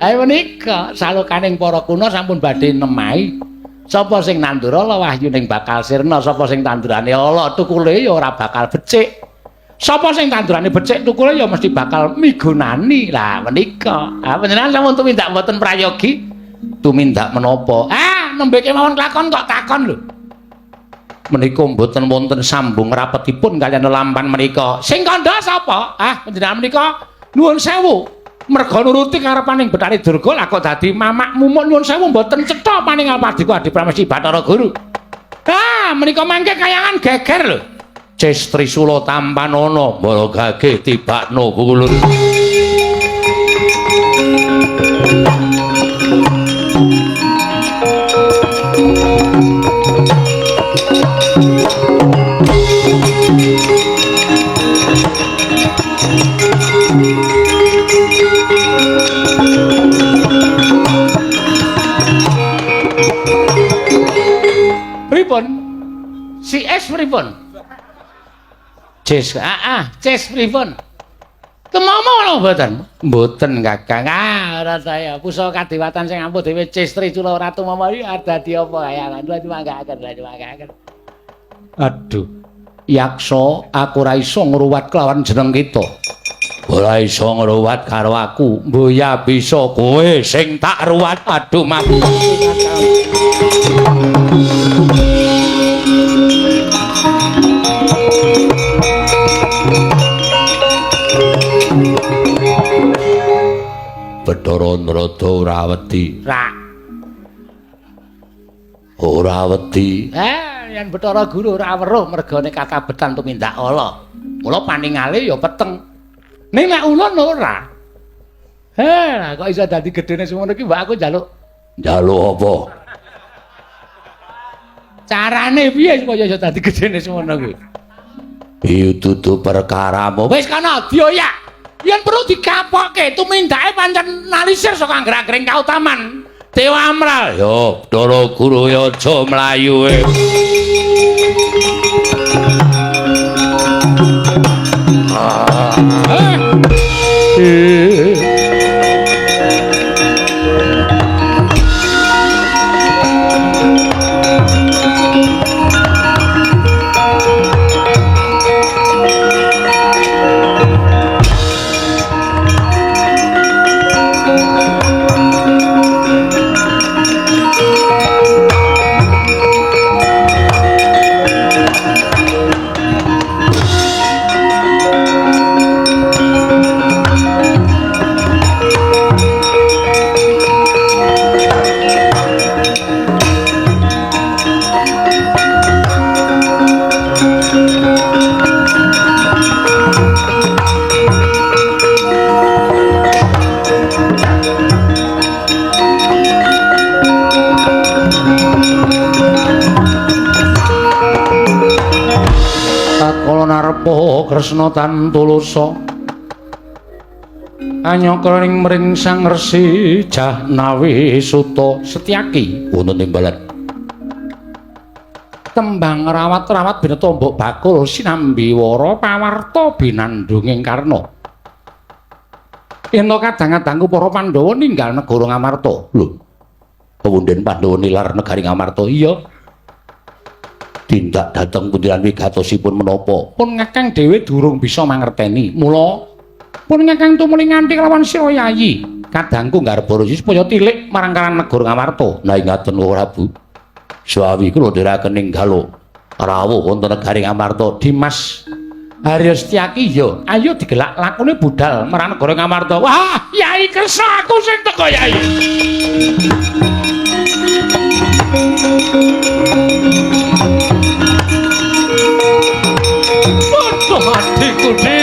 Ayo menika salokaning para kuna sampun badhe nemahi. Sapa sing nandur ala wahyuning bakal sirna, sapa sing tandurane ala tukule ya ora bakal becik. Sapa sing tandurane becik tukule ya mesti bakal migunani. Lah menika. Ah panjenengan sampun tumindak mboten prayogi? Tumindak menapa? Ah nembe kemawon kelakon kok takon lho. Menika mboten wonten sambung rapetipun kaliyan lelampan menika. Sing kandha sapa? Ah panjenengan menika nuwun sewu. Merga nuruti karepaning Bathari Durga lah kok dadi mamak mumuk nuwun sewu mboten cetha paningal paduka Adi Pramesti Bathara Guru. Ah menika mangke kayangan geger lho. Ces Trisula tampanana mbara gageh tibakno pulun. Pripun? Si S pripun? Ces, ah, ces pripun? Tumama ana mboten? Mboten, Kakang. Ah, ora saya. Pusaka kadewatan sing ampuh dhewe Cestri Cula Ratu Mama iki dadi apa kaya manggaken, manggaken. Aduh. Yaksa, aku ora iso ngruwat kelawan jeneng kita. Ora iso ngruwat karo aku. Mboya bisa kowe sing tak ruwat. Aduh, mati. Bathara Narada ora wedi. Ra. Ora wedi. Yen Bathara Guru ora weruh mergane katabetan tumindak ala. Mula paningale ya peteng. Ning nek ulun ora. Kok iso dadi gedene semono iki mbak aku njaluk. Njaluk apa? Carane piye supaya iso dadi gedene semono kuwi? Iya dudu perkaramu. Wis kana dioyak. Yen perlu dikapokke tumindake pancen nalisir saka angger-anggering kautaman Dewa Amral. Yo Bathara Guru ya aja mlayu. Kresna tan tulusa anyakra ing mring Sang Resi Jahnawi Suta Setyaki wonten timbalan tembang rawat-rawat bineta mbok bakul sinambi wara pawarta binandunging karna yen kadang-kadangku para Pandhawa ninggal negara Ngamarta. Lho, pewunden Pandhawa nilar negari Ngamarta? Iya. Tindak dhateng pundi lan wigatosipun menapa? Pun Kakang dhewe durung bisa mangerteni. Mula pun Kakang tumuli nganti kelawan sira Yayi. Kadangku nggarba resi supaya tilik marang karang negara Ngamarta. Nah ngaten Prabu. Suwawi kula ndherekaken ninggal rawuh wonten negari Ngamarta. Dimas Haryo Setyaki ya, ayo digelak lakune budal marang negara Ngamarta. Wah, Yai Kresna aku sing teko Yai. Waduh adikku Di.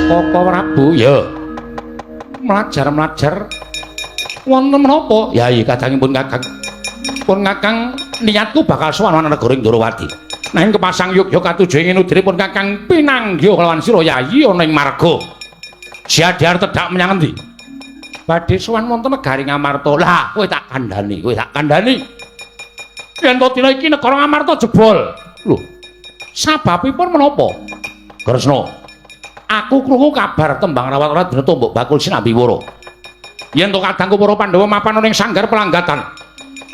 Koko Prabu ya. Mlajar-mlajar wonten menapa? Yai kadangipun Kakang. Pun Kakang niatku bakal sowan marang negara Ndorowati. Nanging kepasang yogya katuju ing nudripun Kakang pinanggih kelawan sira Yayi ana ing marga. Siadhar tedhak menyang endi? Badhe sowan wonten negari Ngamarta. Lah, kowe tak kandhani, kowe tak kandhani. Yen to dina iki negara Ngamarta jebol. Lho, sababipun menapa? Kresna, aku krungu kabar tembang rawat-rawat dina tombok bakul sinambi wara. Yen to kadangku para Pandhawa mapan ana ing sanggar pelanggatan.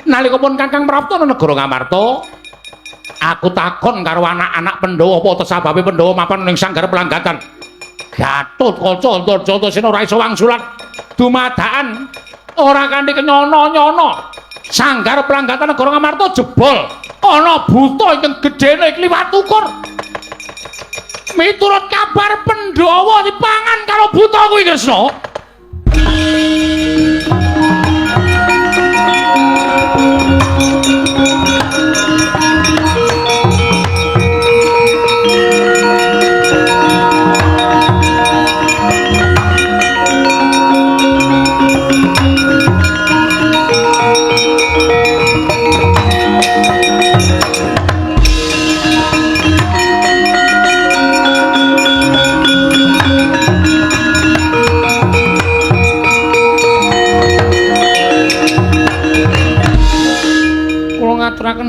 Nalika pun Kakang prapta negara Ngamarta, aku takon karo anak-anak Pandhawa apa sababe Pandhawa mapan ning sanggar pelanggatan. Gatotkaca Antarjata ora iso wangsulan dumadakan ora kanthi kenyono-nyono. Sanggar pelanggatan negara Ngamarta jebol. Ana buta ingkang gedene kliwat ukur. Miturut kabar Pandhawa dipangan karo buta kuwi Kresna.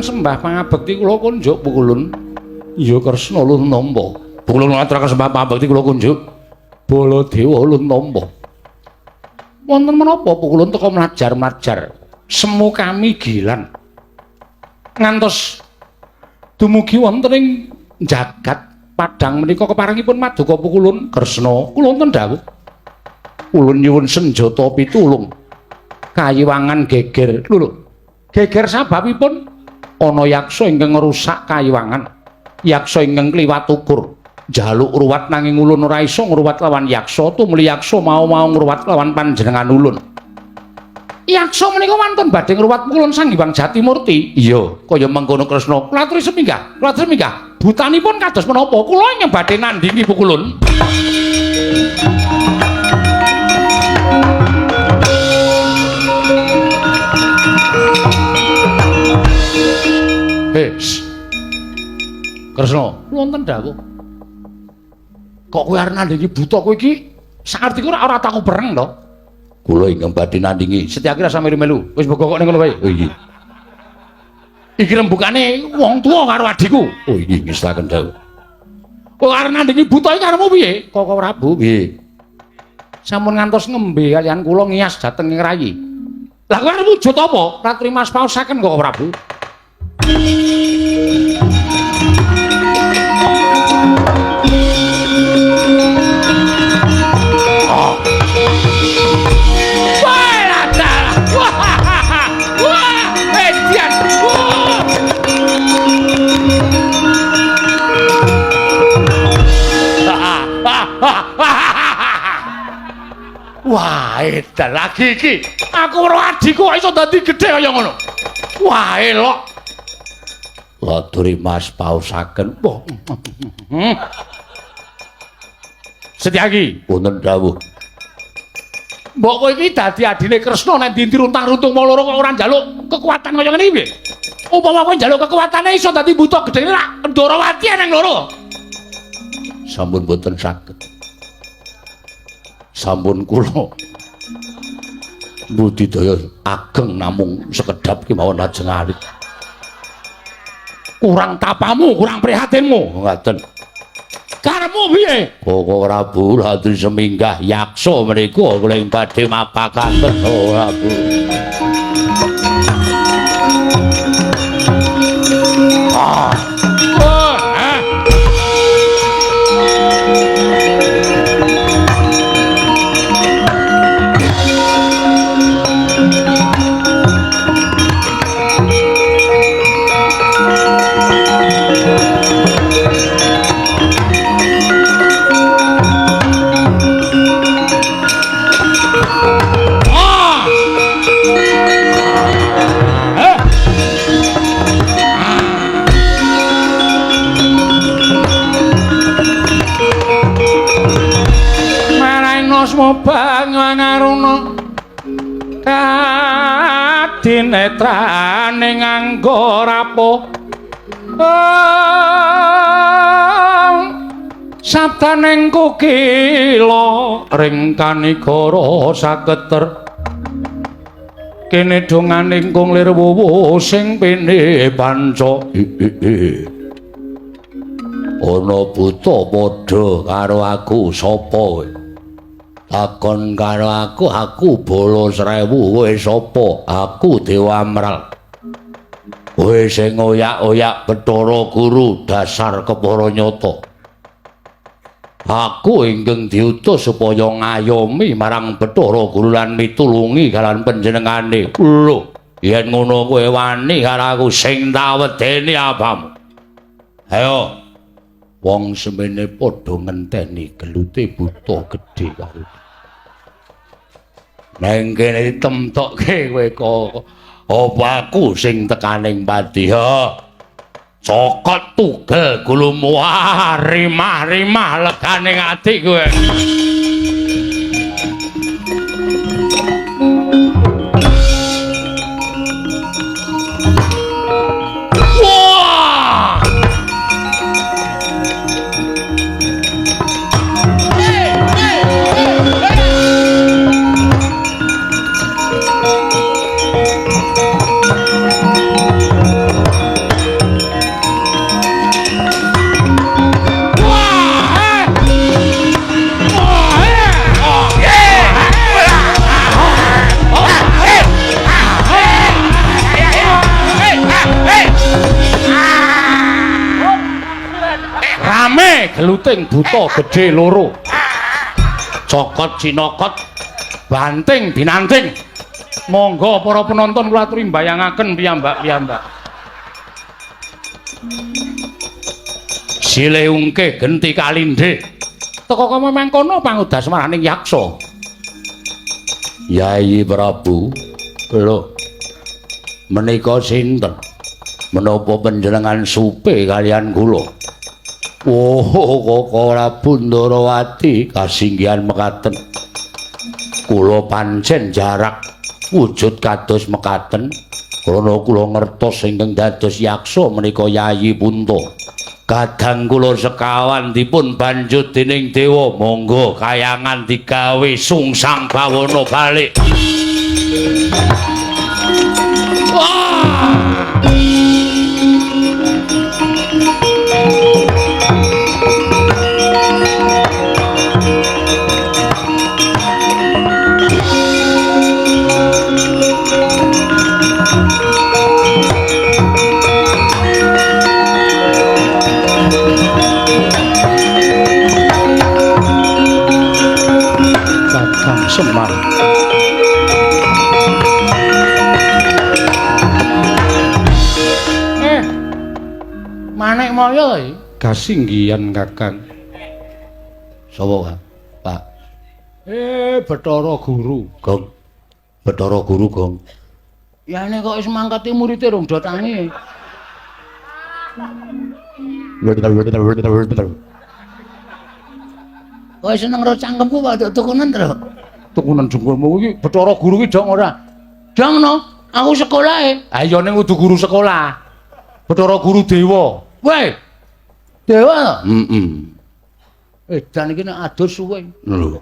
sembah pangabekti kula kunjuk Pukulun. Ya Kresna ulun nampa. Pukulun ngaturaken sembah pangabekti kula kunjuk. Baladewa ulun nampa. Wonten menapa Pukulun teka mlajar-mlajar semu kami gilan. Ngantos dumugi wonten ing jagat padang menika keparengipun maduka Pukulun Kresna. Kula wonten dawuh. Ulun nyuwun senjata pitulung. Kayiwangan geger. Lho. Geger sababipun ana yaksa ingkang ngrusak kayiwangan. Yaksa ingkang kliwat ukur. Njaluk ruwat nanging ulun ora iso ngruwat lawan yaksa, tumuli yaksa mau-mau ngruwat lawan panjenengan ulun. Yaksa menika wantun badhe ngruwat ulun Sang Hyang Jatimurti. Iya, kaya mengkono Kresna. Kula aturi seminggah, kula aturi seminggah. Butanipun kados menapa? Kula ingkang badhe nandhingi Pukulun. Kresna, wonten dawuh. Kok kowe arep nandhingi buta kowe iki sakartiku ora tak pereng to? Kula ingkang badhe nandhingi. Setyaki rasa melu-melu. Wis mbok kok ning ngono wae. Oh iya. Iki rembugane wong tuwa karo adhiku. Oh iya ngestaken dawuh. Kowe arep nandhingi buta iki karepmu piye? Koko Prabu piye? Sampun ngantos ngembe kaliyan kula ngiyas dhateng ing rayi. Lah kowe arep wujud apa? Ratri Mas paosaken Koko Prabu. Wah, edan lagi iki. Aku karo adhiku kok iso dadi gedhe kaya ngono. Wah, elok. Laturi Mas paosaken. Setyaki, wonten dawuh. Mbok kowe iki dadi adine Kresna nek ndi runtang-runtung wong loro kok ora njaluk kekuatan kaya ngene iki piye? Upama kowe njaluk kekuatane iso dadi buta gedhe rak Ndorowati nang loro. Sampun boten saged. Sampun kula budidaya ageng namung sekedhap kemawon lajeng alit. Kurang tapamu, kurang prihatinmu. Ngaten. Karepmu piye? Koko Prabu latri seminggah yaksa menika kula ing badhe mapakaken Prabu. Ah. Bangaruna kadinetrane nganggo rapuh sabdaning kukila ring kanigara saketer kene donganing kung lir wuwu sing pene panca. Ana buta padha karo aku sapa kowe? Takon karo aku, aku bala 1000, kowe sapa? Aku Dewa Amral. Kowe sing oyak-oyak Bathara Guru dasar kepara nyata. Aku ingkang diutus supaya ngayomi marang Bathara Guru lan mitulungi kalian panjenengane. Lho, yen ngono kowe wani karo aku sing tak wedeni apamu? Ayo. Wong semene padha ngenteni gelute buta gedhe karo. Neng kene ditemtokke kowe kok. Apa aku sing tekaning pati? Ha. Cokot tugel gulumu rimah-rimah legane ati kowe. Geluting buta gedhe loro. Cokot cinokot banting binanting. Monggo para penonton kula aturi mbayangaken piyambak-piyambak. Silih ungke genti kalindhe. Teka kaya mangkono pangudas maraning yaksa. Yayi Prabu, lho menika sinten? Menapa panjenengan supe kalian kula? Oh, Koko Prabu Ndarawati kasinggihan mekaten. Kula pancen jarak wujud kados mekaten krana kula ngertos ingkang dados yaksa menika Yayi Punta. Kadang kula sekawan dipun banjut dening dewa, monggo kayangan digawe sungsang bawana balik. Wah! Kakang Semar. Manik Maya iki. Kasinggihan Kakang. Sapa, Pak? Bathara Guru. Gong. Bathara Guru, Gong. Yane kok wis mangkati murite rong do tangi. Kok seneng ro cangkemku kok tukunan, Tru? Tukunan jengkulmu iki Bathara Guru iki dong ora? Dong no, aku sekolah e. Ha iya ning kudu guru sekolah. Bathara Guru dewa. Weh. Dewa to? Heeh. Edan iki nek adus suwe. Lho.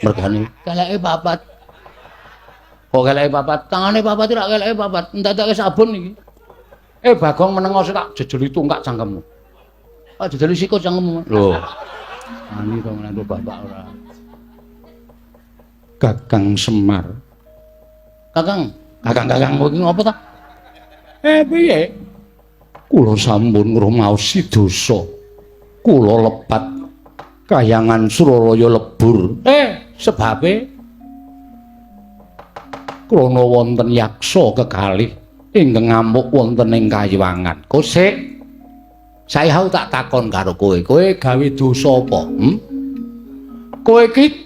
Mergane keleke papat. Kok keleke papat? Tangane papat ora keleke papat. Entek-enteke sabun iki. Bagong menengo sik tak jejeli tungkak cangkemmu. Ah jejeli sikut cangkemmu. Lho. Ani to ngene bapak ora. Kakang Semar. Kakang, kakang-kakang kowe iki ngopo ta? Piye? Kula sampun ngrumaosi dosa. Kula lepat kayangan Suralaya lebur. Sebabe krana wonten yaksa kekalih ingkang ngamuk wonten ing kayiwangan. Kosik saya tak takon karo kowe, kowe gawe dosa apa? Kowe iki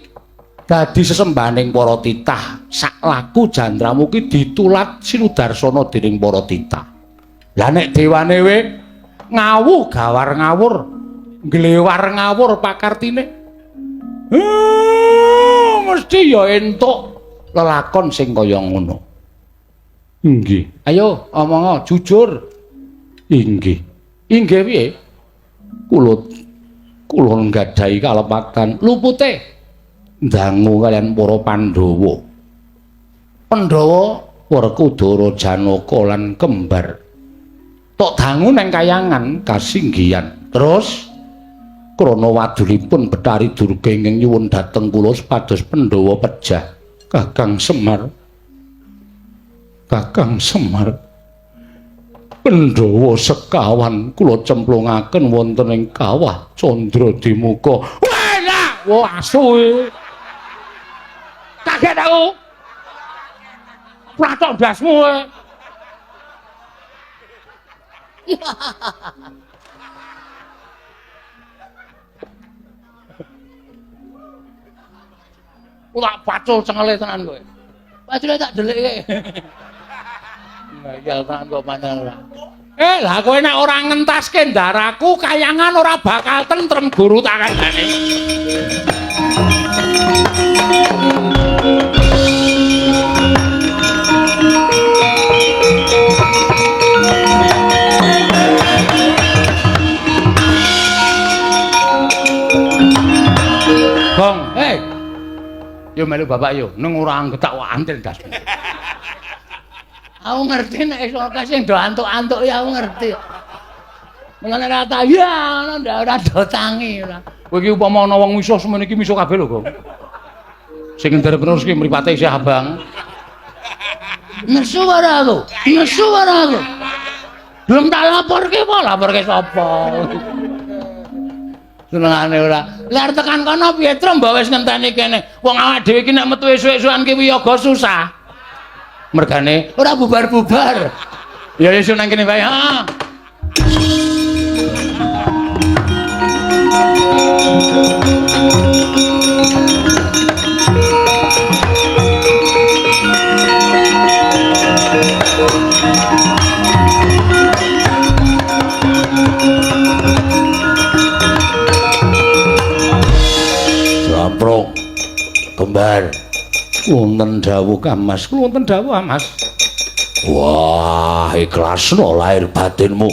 dadi sesembahaning para titah, sak laku jantramu ki ditulat sinudarsana dening para titah. Lah nek dewane we ngawu gawar ngawur, nglewar ngawur pakartine. Mesti ya entuk lelakon sing kaya ngono. Inggih. Ayo omongo jujur. Inggih. Inggih piye? Kula nggadahi kalepatan lupute ndangu kalian para Pandhawa. Pandhawa Werkudara, Janaka lan kembar. Tok dangu nang kayangan kasinggihan. Terus krana wadulipun Bathari Durga ingkang nyuwun dhateng kula supados Pandhawa pejah. Kakang Semar. Kakang Semar. Pandhawa sekawan kula cemplungaken wonten ing kawah Candra Dimuka. Wah, wah asu. Kaget aku. Plathok ndasmu kowe. Ora pacul cengele tenan kowe. Pacule tak delikke. Ngeyel tenan kok pancen ora. Lah kowe nek ora ngentaske ndaraku kayangan ora bakal tentrem guru tak kandhane. Gong, hei. Yo melu bapak yo, neng ora anggetak wae antil ndasmu. Aku ngerti nek iso sing do antuk-antuk ya aku ngerti. Mulane ora ta ya ngono ndak ora do tangi ora. Kowe iki upama ana wong misuh semene iki misuh kabeh lho, Gong. Sing nderep terus ki mripate isih abang. Nesu ora aku, nesu ora aku. Belum tak laporke apa, laporke sapa? Senengane ora. Lah arep tekan kono piye, Tru? Mbok wis ngenteni kene. Wong awak dhewe iki nek metu esuk-esukan ki wiyaga susah. Mergane ora bubar-bubar. Ya wis nang kene wae. Ha. Jamprong kembar. Wonten dawuh Kang Mas, wonten dawuh Mas. Wah, ikhlasno lahir batinmu.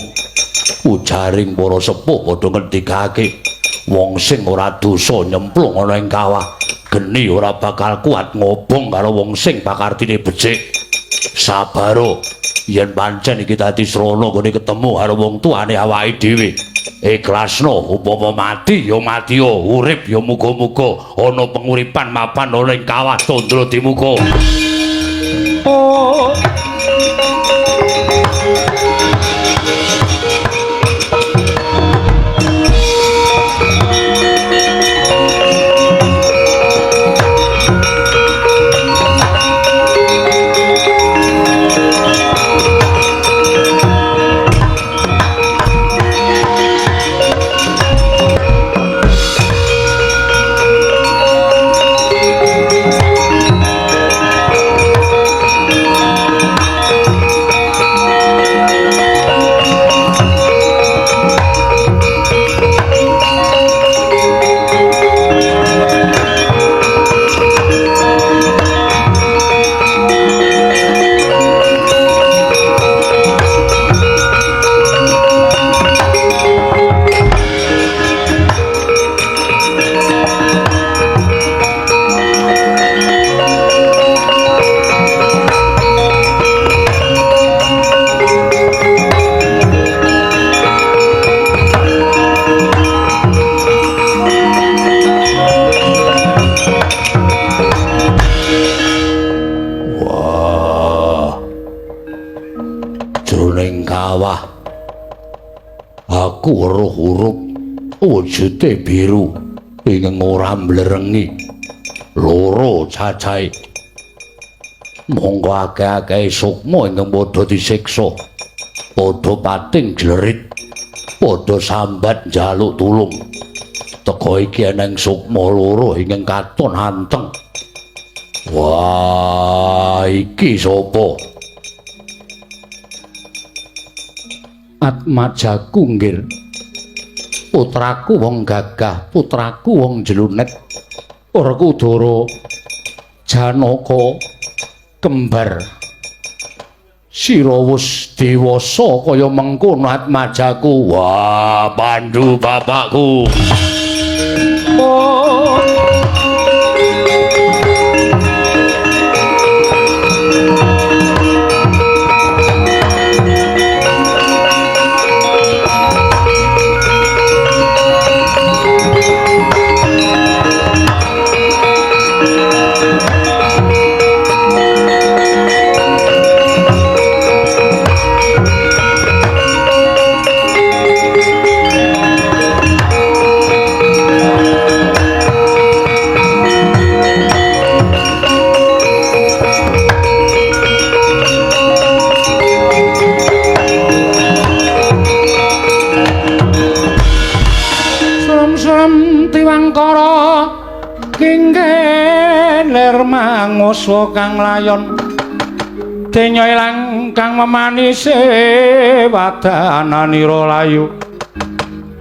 Ujaring para sepuh padha ngendikake, wong sing ora dosa nyemplung ana ing kawah, geni ora bakal kuat ngobong karo wong sing pakartine becik. Sabaro, yen pancen iki dadi srana nggone ketemu karo wong tuane awake dhewe. Ikhlasno upama mati ya mati, urip ya muga-muga ana penguripan mapan ana ing kawah Candra Dimuka. Oh. Aku weruh huruf wujude biru ingkang ora mblerengi loro cacahe. Monggo akeh-akeh sukma ingkang padha disiksa, padha pating jlerit, padha sambat njaluk tulung. Teka iki eneng sukma loro ingkang katon anteng. Wah, iki sapa? Atmajaku nggir, putraku wong gagah, putraku wong jelunet, Werkudara Janaka kembar. Sira wis dewasa kaya mengkono Atmajaku. Wah, Pandu bapakku. Oh. Manguswa kang layon denya ilang kang memanise wadananira layu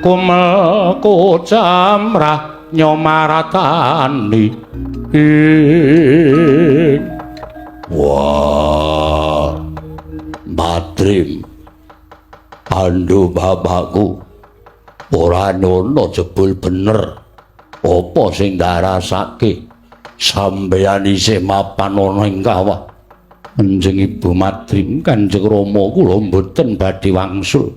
kumel kocamrah nyomaratani. Wah, Madrim Pandu bapakku ora nyono jebul bener apa sing ndarasake sampeyan isih mapan ana ing kawah. Kanjeng Ibu Madrim, Kanjeng Rama kula mboten badhe wangsul.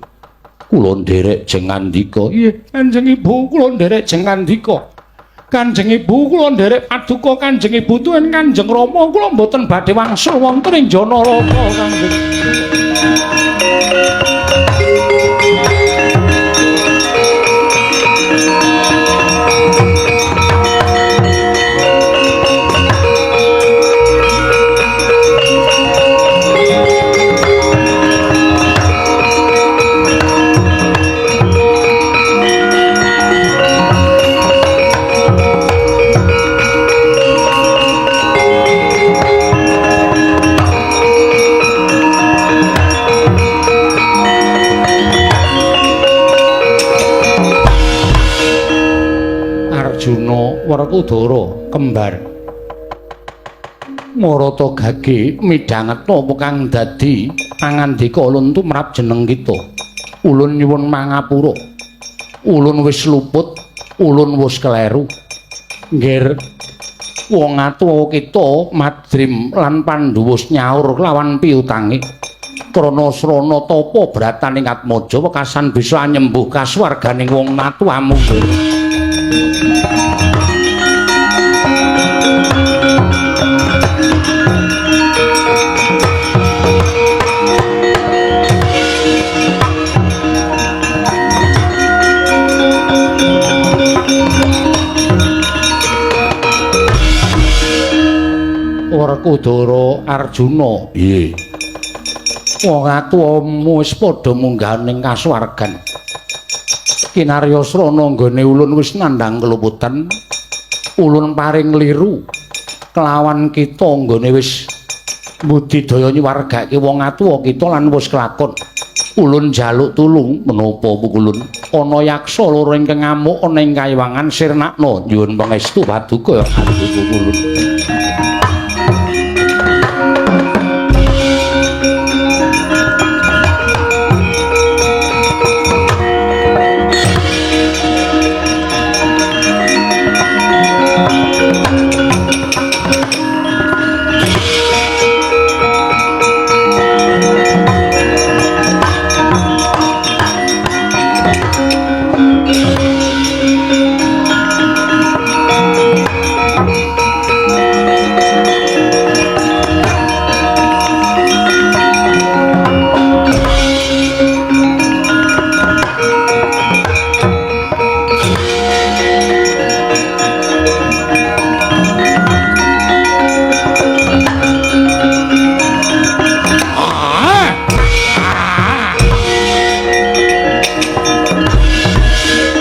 Kula nderek jeng ngandika. Nggih, Kanjeng Ibu kula nderek jeng ngandika. Kanjeng Ibu kula nderek paduka Kanjeng Ibu tuwin Kanjeng Rama kula mboten badhe wangsul wonten ing Janaraka Kanjeng. Werkudara kembar. Marata gage midhangetna apa kang dadi pangandika ulun tumrap jeneng kita. Ulun nyuwun mangapura. Ulun wis luput, ulun wis kleru. Nggir wong atuwa kita Madrim lan Pandhu wis nyaur lawan piutange. Krana srana tapa brataning Atmaja wekasan bisa nyembuh kasuwarganing wong natuwamu. Werkudara Arjuna, Piye? Wong atuwamu wis padha munggah ning kasuwargan. Kinarya srana nggone ulun wis nandhang keluputan. Ulun paring liru kelawan kita nggone wis budidaya nyuwargake wong atuwa kita lan wis kelakon. Ulun njaluk tulung menapa pukulun? Ana yaksa loro ingkang ngamuk ana ing kayiwangan sirnakna. Nyuwun pangestu paduka pukulun.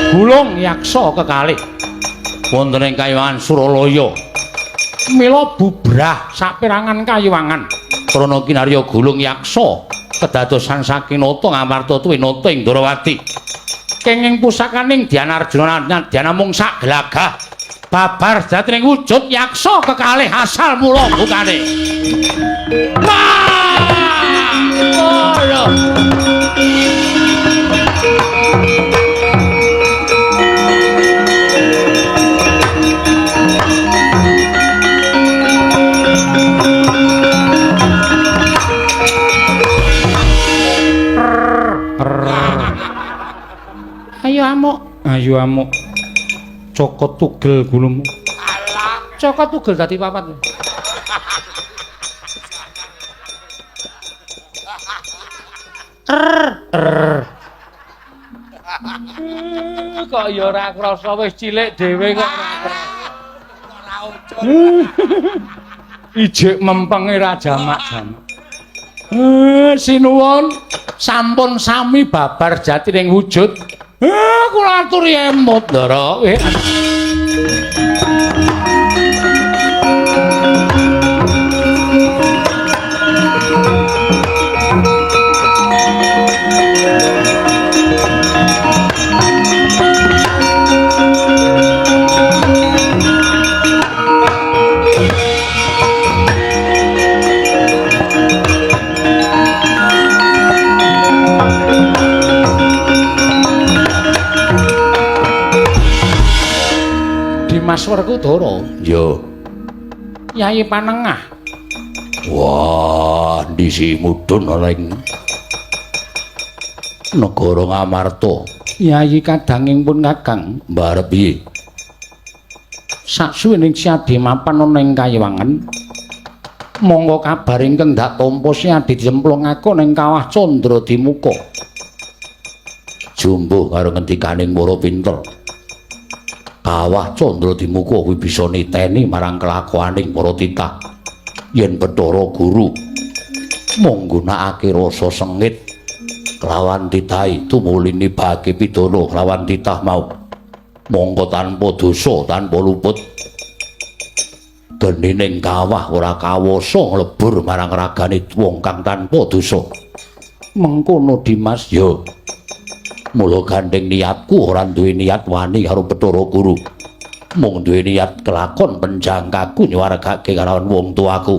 Gulung yaksa kekalih wonten ing kayiwangan Suralaya. Mila bubrah saperangan kayiwangan krana kinarya gulung yaksa kedadosan saking nata Ngamarta tuwi nata ing Ndrawati. Kenging pusakaning Dyana Arjuna nadyan namung sak glagah babar sejatining wujud yaksa kekalih asal mula bukane. Oh, lho. Ayo amuk, ayo amuk. Cokot tugel gulumu. Cokot tugel dadi papat. Kok ya ora krasa wis cilik dhewe kok ora krasa. Ijik mempenge ra jamak-jamak. Sinuwun sampun sami babar jatining wujud. Kula aturi emut, Ndara. Mas Werkudara. Ya. Yai Panengah. Wah, ndisi mudhun ana ing negara Ngamarta. Yai kadanging pun Kakang mbarep piye? Saksuwining Siadi mapan ana ing kayiwangan, monggo kabar ingkang dak tampa Siadi dicemplungake ning kawah Candra Dimuka. Jumbuh karo ngendikaning para pinter. Kawah Candra Dimuka kuwi bisa niteni marang kelakuaning para titah. Yen Bathara Guru mung nggunakake rasa sengit kelawan titahe tumuli nibake pidana kelawan titah mau. Mongko tanpa dosa, tanpa luput. Genining kawah ora kawasa nglebur marang ragane wong kang tanpa dosa. Mengkono Dimas. Ya. Mula gandeng niatku ora duwe niat wani karo Bathara Guru. Mung duwe niat kelakon penjangkaku nyuwargake kalawan wong tuaku.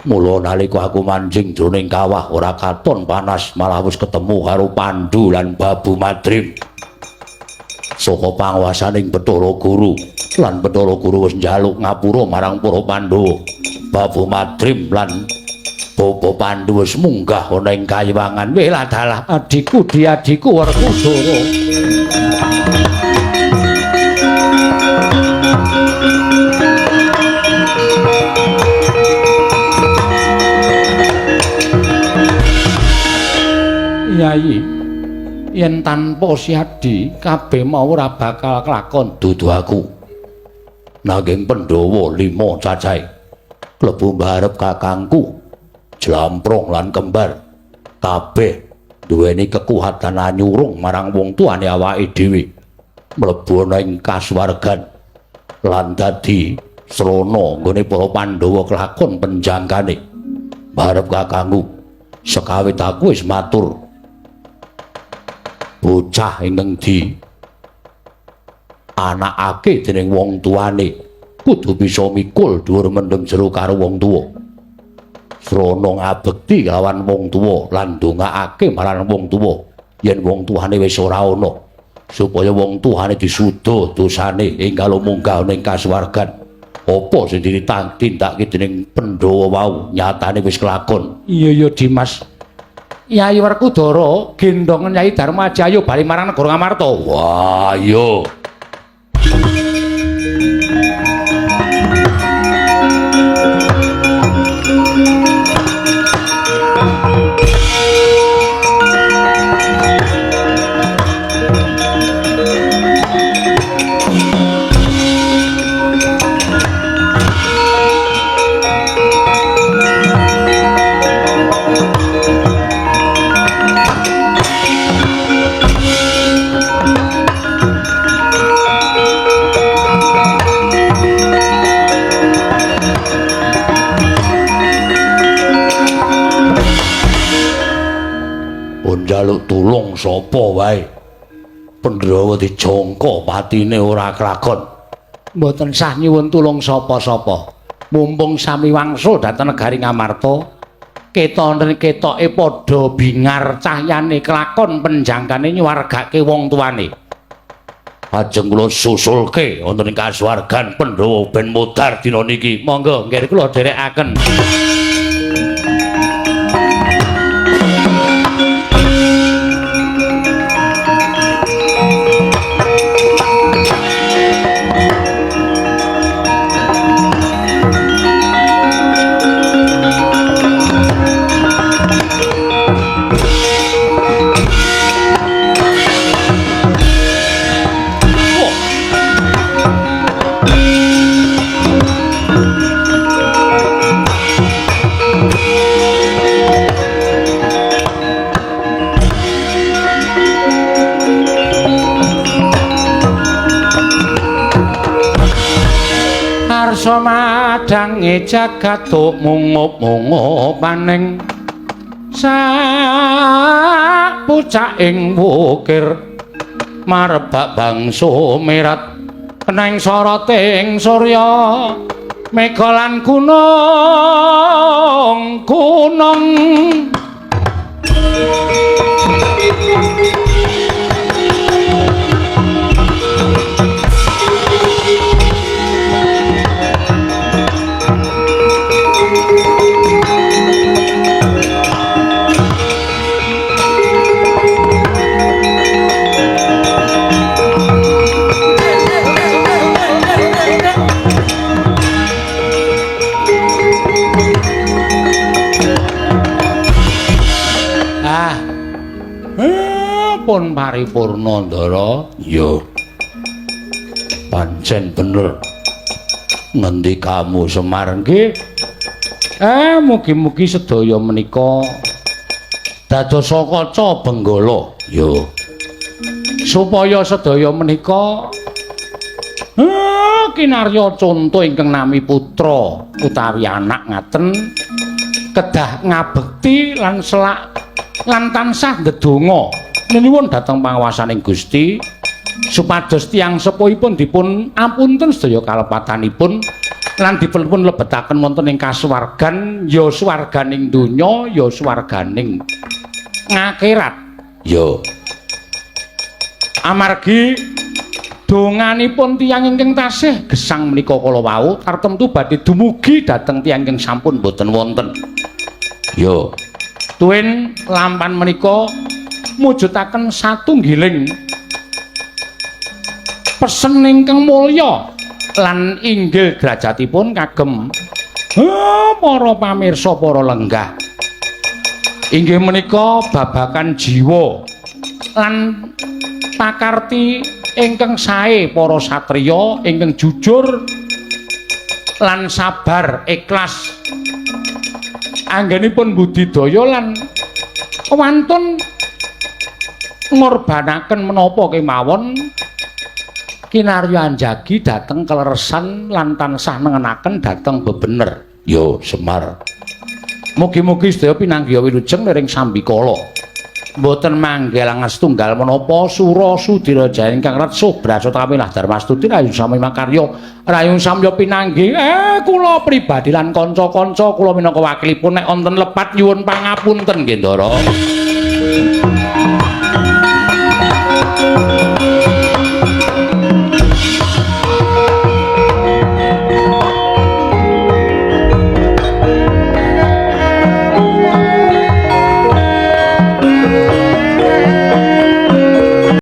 Mula nalika aku manjing jroning kawah ora katon panas, malah wis ketemu karo Pandu lan Babu Madrim. Saka panguwasaning Bathara Guru lan Bathara Guru wis njaluk ngapura marang para Pandhawa. Babu Madrim lan Bapa Pandu wis munggah ana ing kayiwangan. Weh ladalah adhiku diadhiku Werkudara. Yai, yen tanpa Siadi kabeh mau ora bakal kelakon. Dudu aku. Nanging Pandhawa 5 cacahe klebu mbarep kakangku Jlamprong lan kembar kabeh duweni kekuatan anyurung marang wong tuane awake dhewe, mlebu ana ing kasuwargan lan dadi srana nggone para Pandhawa kelakon penjangkane. Barep kakangku sekawit aku wis matur, bocah ingkang di anakake dening wong tuane kudu bisa mikul dhuwur mendem jero karo wong tuwa. Srana ngabekti lawan wong tuwa lan ndongaake marang wong tuwa yen wong tuane wis ora ana, supaya wong tuane disuda dosane enggal munggah ning kasuwargan. Apa sing ditindakake dening Pandhawa wau nyatane wis kelakon. Iya ya Dimas. Yai Werkudara gendhongen Yai Darmaji ayo bali marang negara Ngamarta. Wah, iya. Njaluk tulung sapa wae Pandhawa dijangka patine ora kelakon. Mboten sah nyuwun tulung sapa-sapa. Mumpung sami wangsul dhateng negari Ngamarta, ketone ketoke padha bingar cahyane kelakon penjangkane nyuwargake wong tuane. Ajeng kula susulke wonten ing kasuwargan Pandhawa ben modar dina niki. Monggo nggih kula dherekaken. Madange jagat mungup-mungup paning sak pucaking wukir marebak bangsa merat neng soroting surya mega lan gunung gunung. Pun paripurna Ndara. Ya. Pancen bener ngendikamu Semar nggih. Mugi-mugi sedaya menika dadosa kaca benggala. Ya. Supaya sedaya menika kinarya conto ingkang nami putra utawi anak ngaten kedah ngabekti lan selak lan tansah ndedonga nyuwun dhateng panguwasaning Gusti Supados tiyang sepuhipun dipun apunten sedaya kalepatanipun lan dipun lebetaken wonten ing kasuwargan, ya swarganing donya, ya swarganing ngakhirat. Ya. Amargi donganipun tiyang ingkang tasih gesang menika kala wau tartemtu badhe dumugi dhateng tiyang ingkang sampun boten wonten. Ya. Tuwin lampan menika mujudaken satunggiling pesen ingkang mulya lan inggil derajatipun kagem para pamirsa, para lenggah. Inggih menika babakan jiwa lan pakarti ingkang sae para satriya ingkang jujur lan sabar ikhlas anggenipun budidaya lan wantun ngorbanaken menapa kemawon kinarya anjagi dhateng keleresan lan tansah nengenaken dhateng bebener. Ya, Semar. Mugi-mugi sedaya pinanggiha wilujeng niring sambikala. Mboten manggelangan setunggal menapa sura sudira jaya ingkang retsuh brasata kamilah darmastuti rayung sami makarya rayung samya pinanggih. Kula pribadi lan kanca-kanca kula minangka wakilipun nek wonten lepat nyuwun pangapunten nggih, Ndara.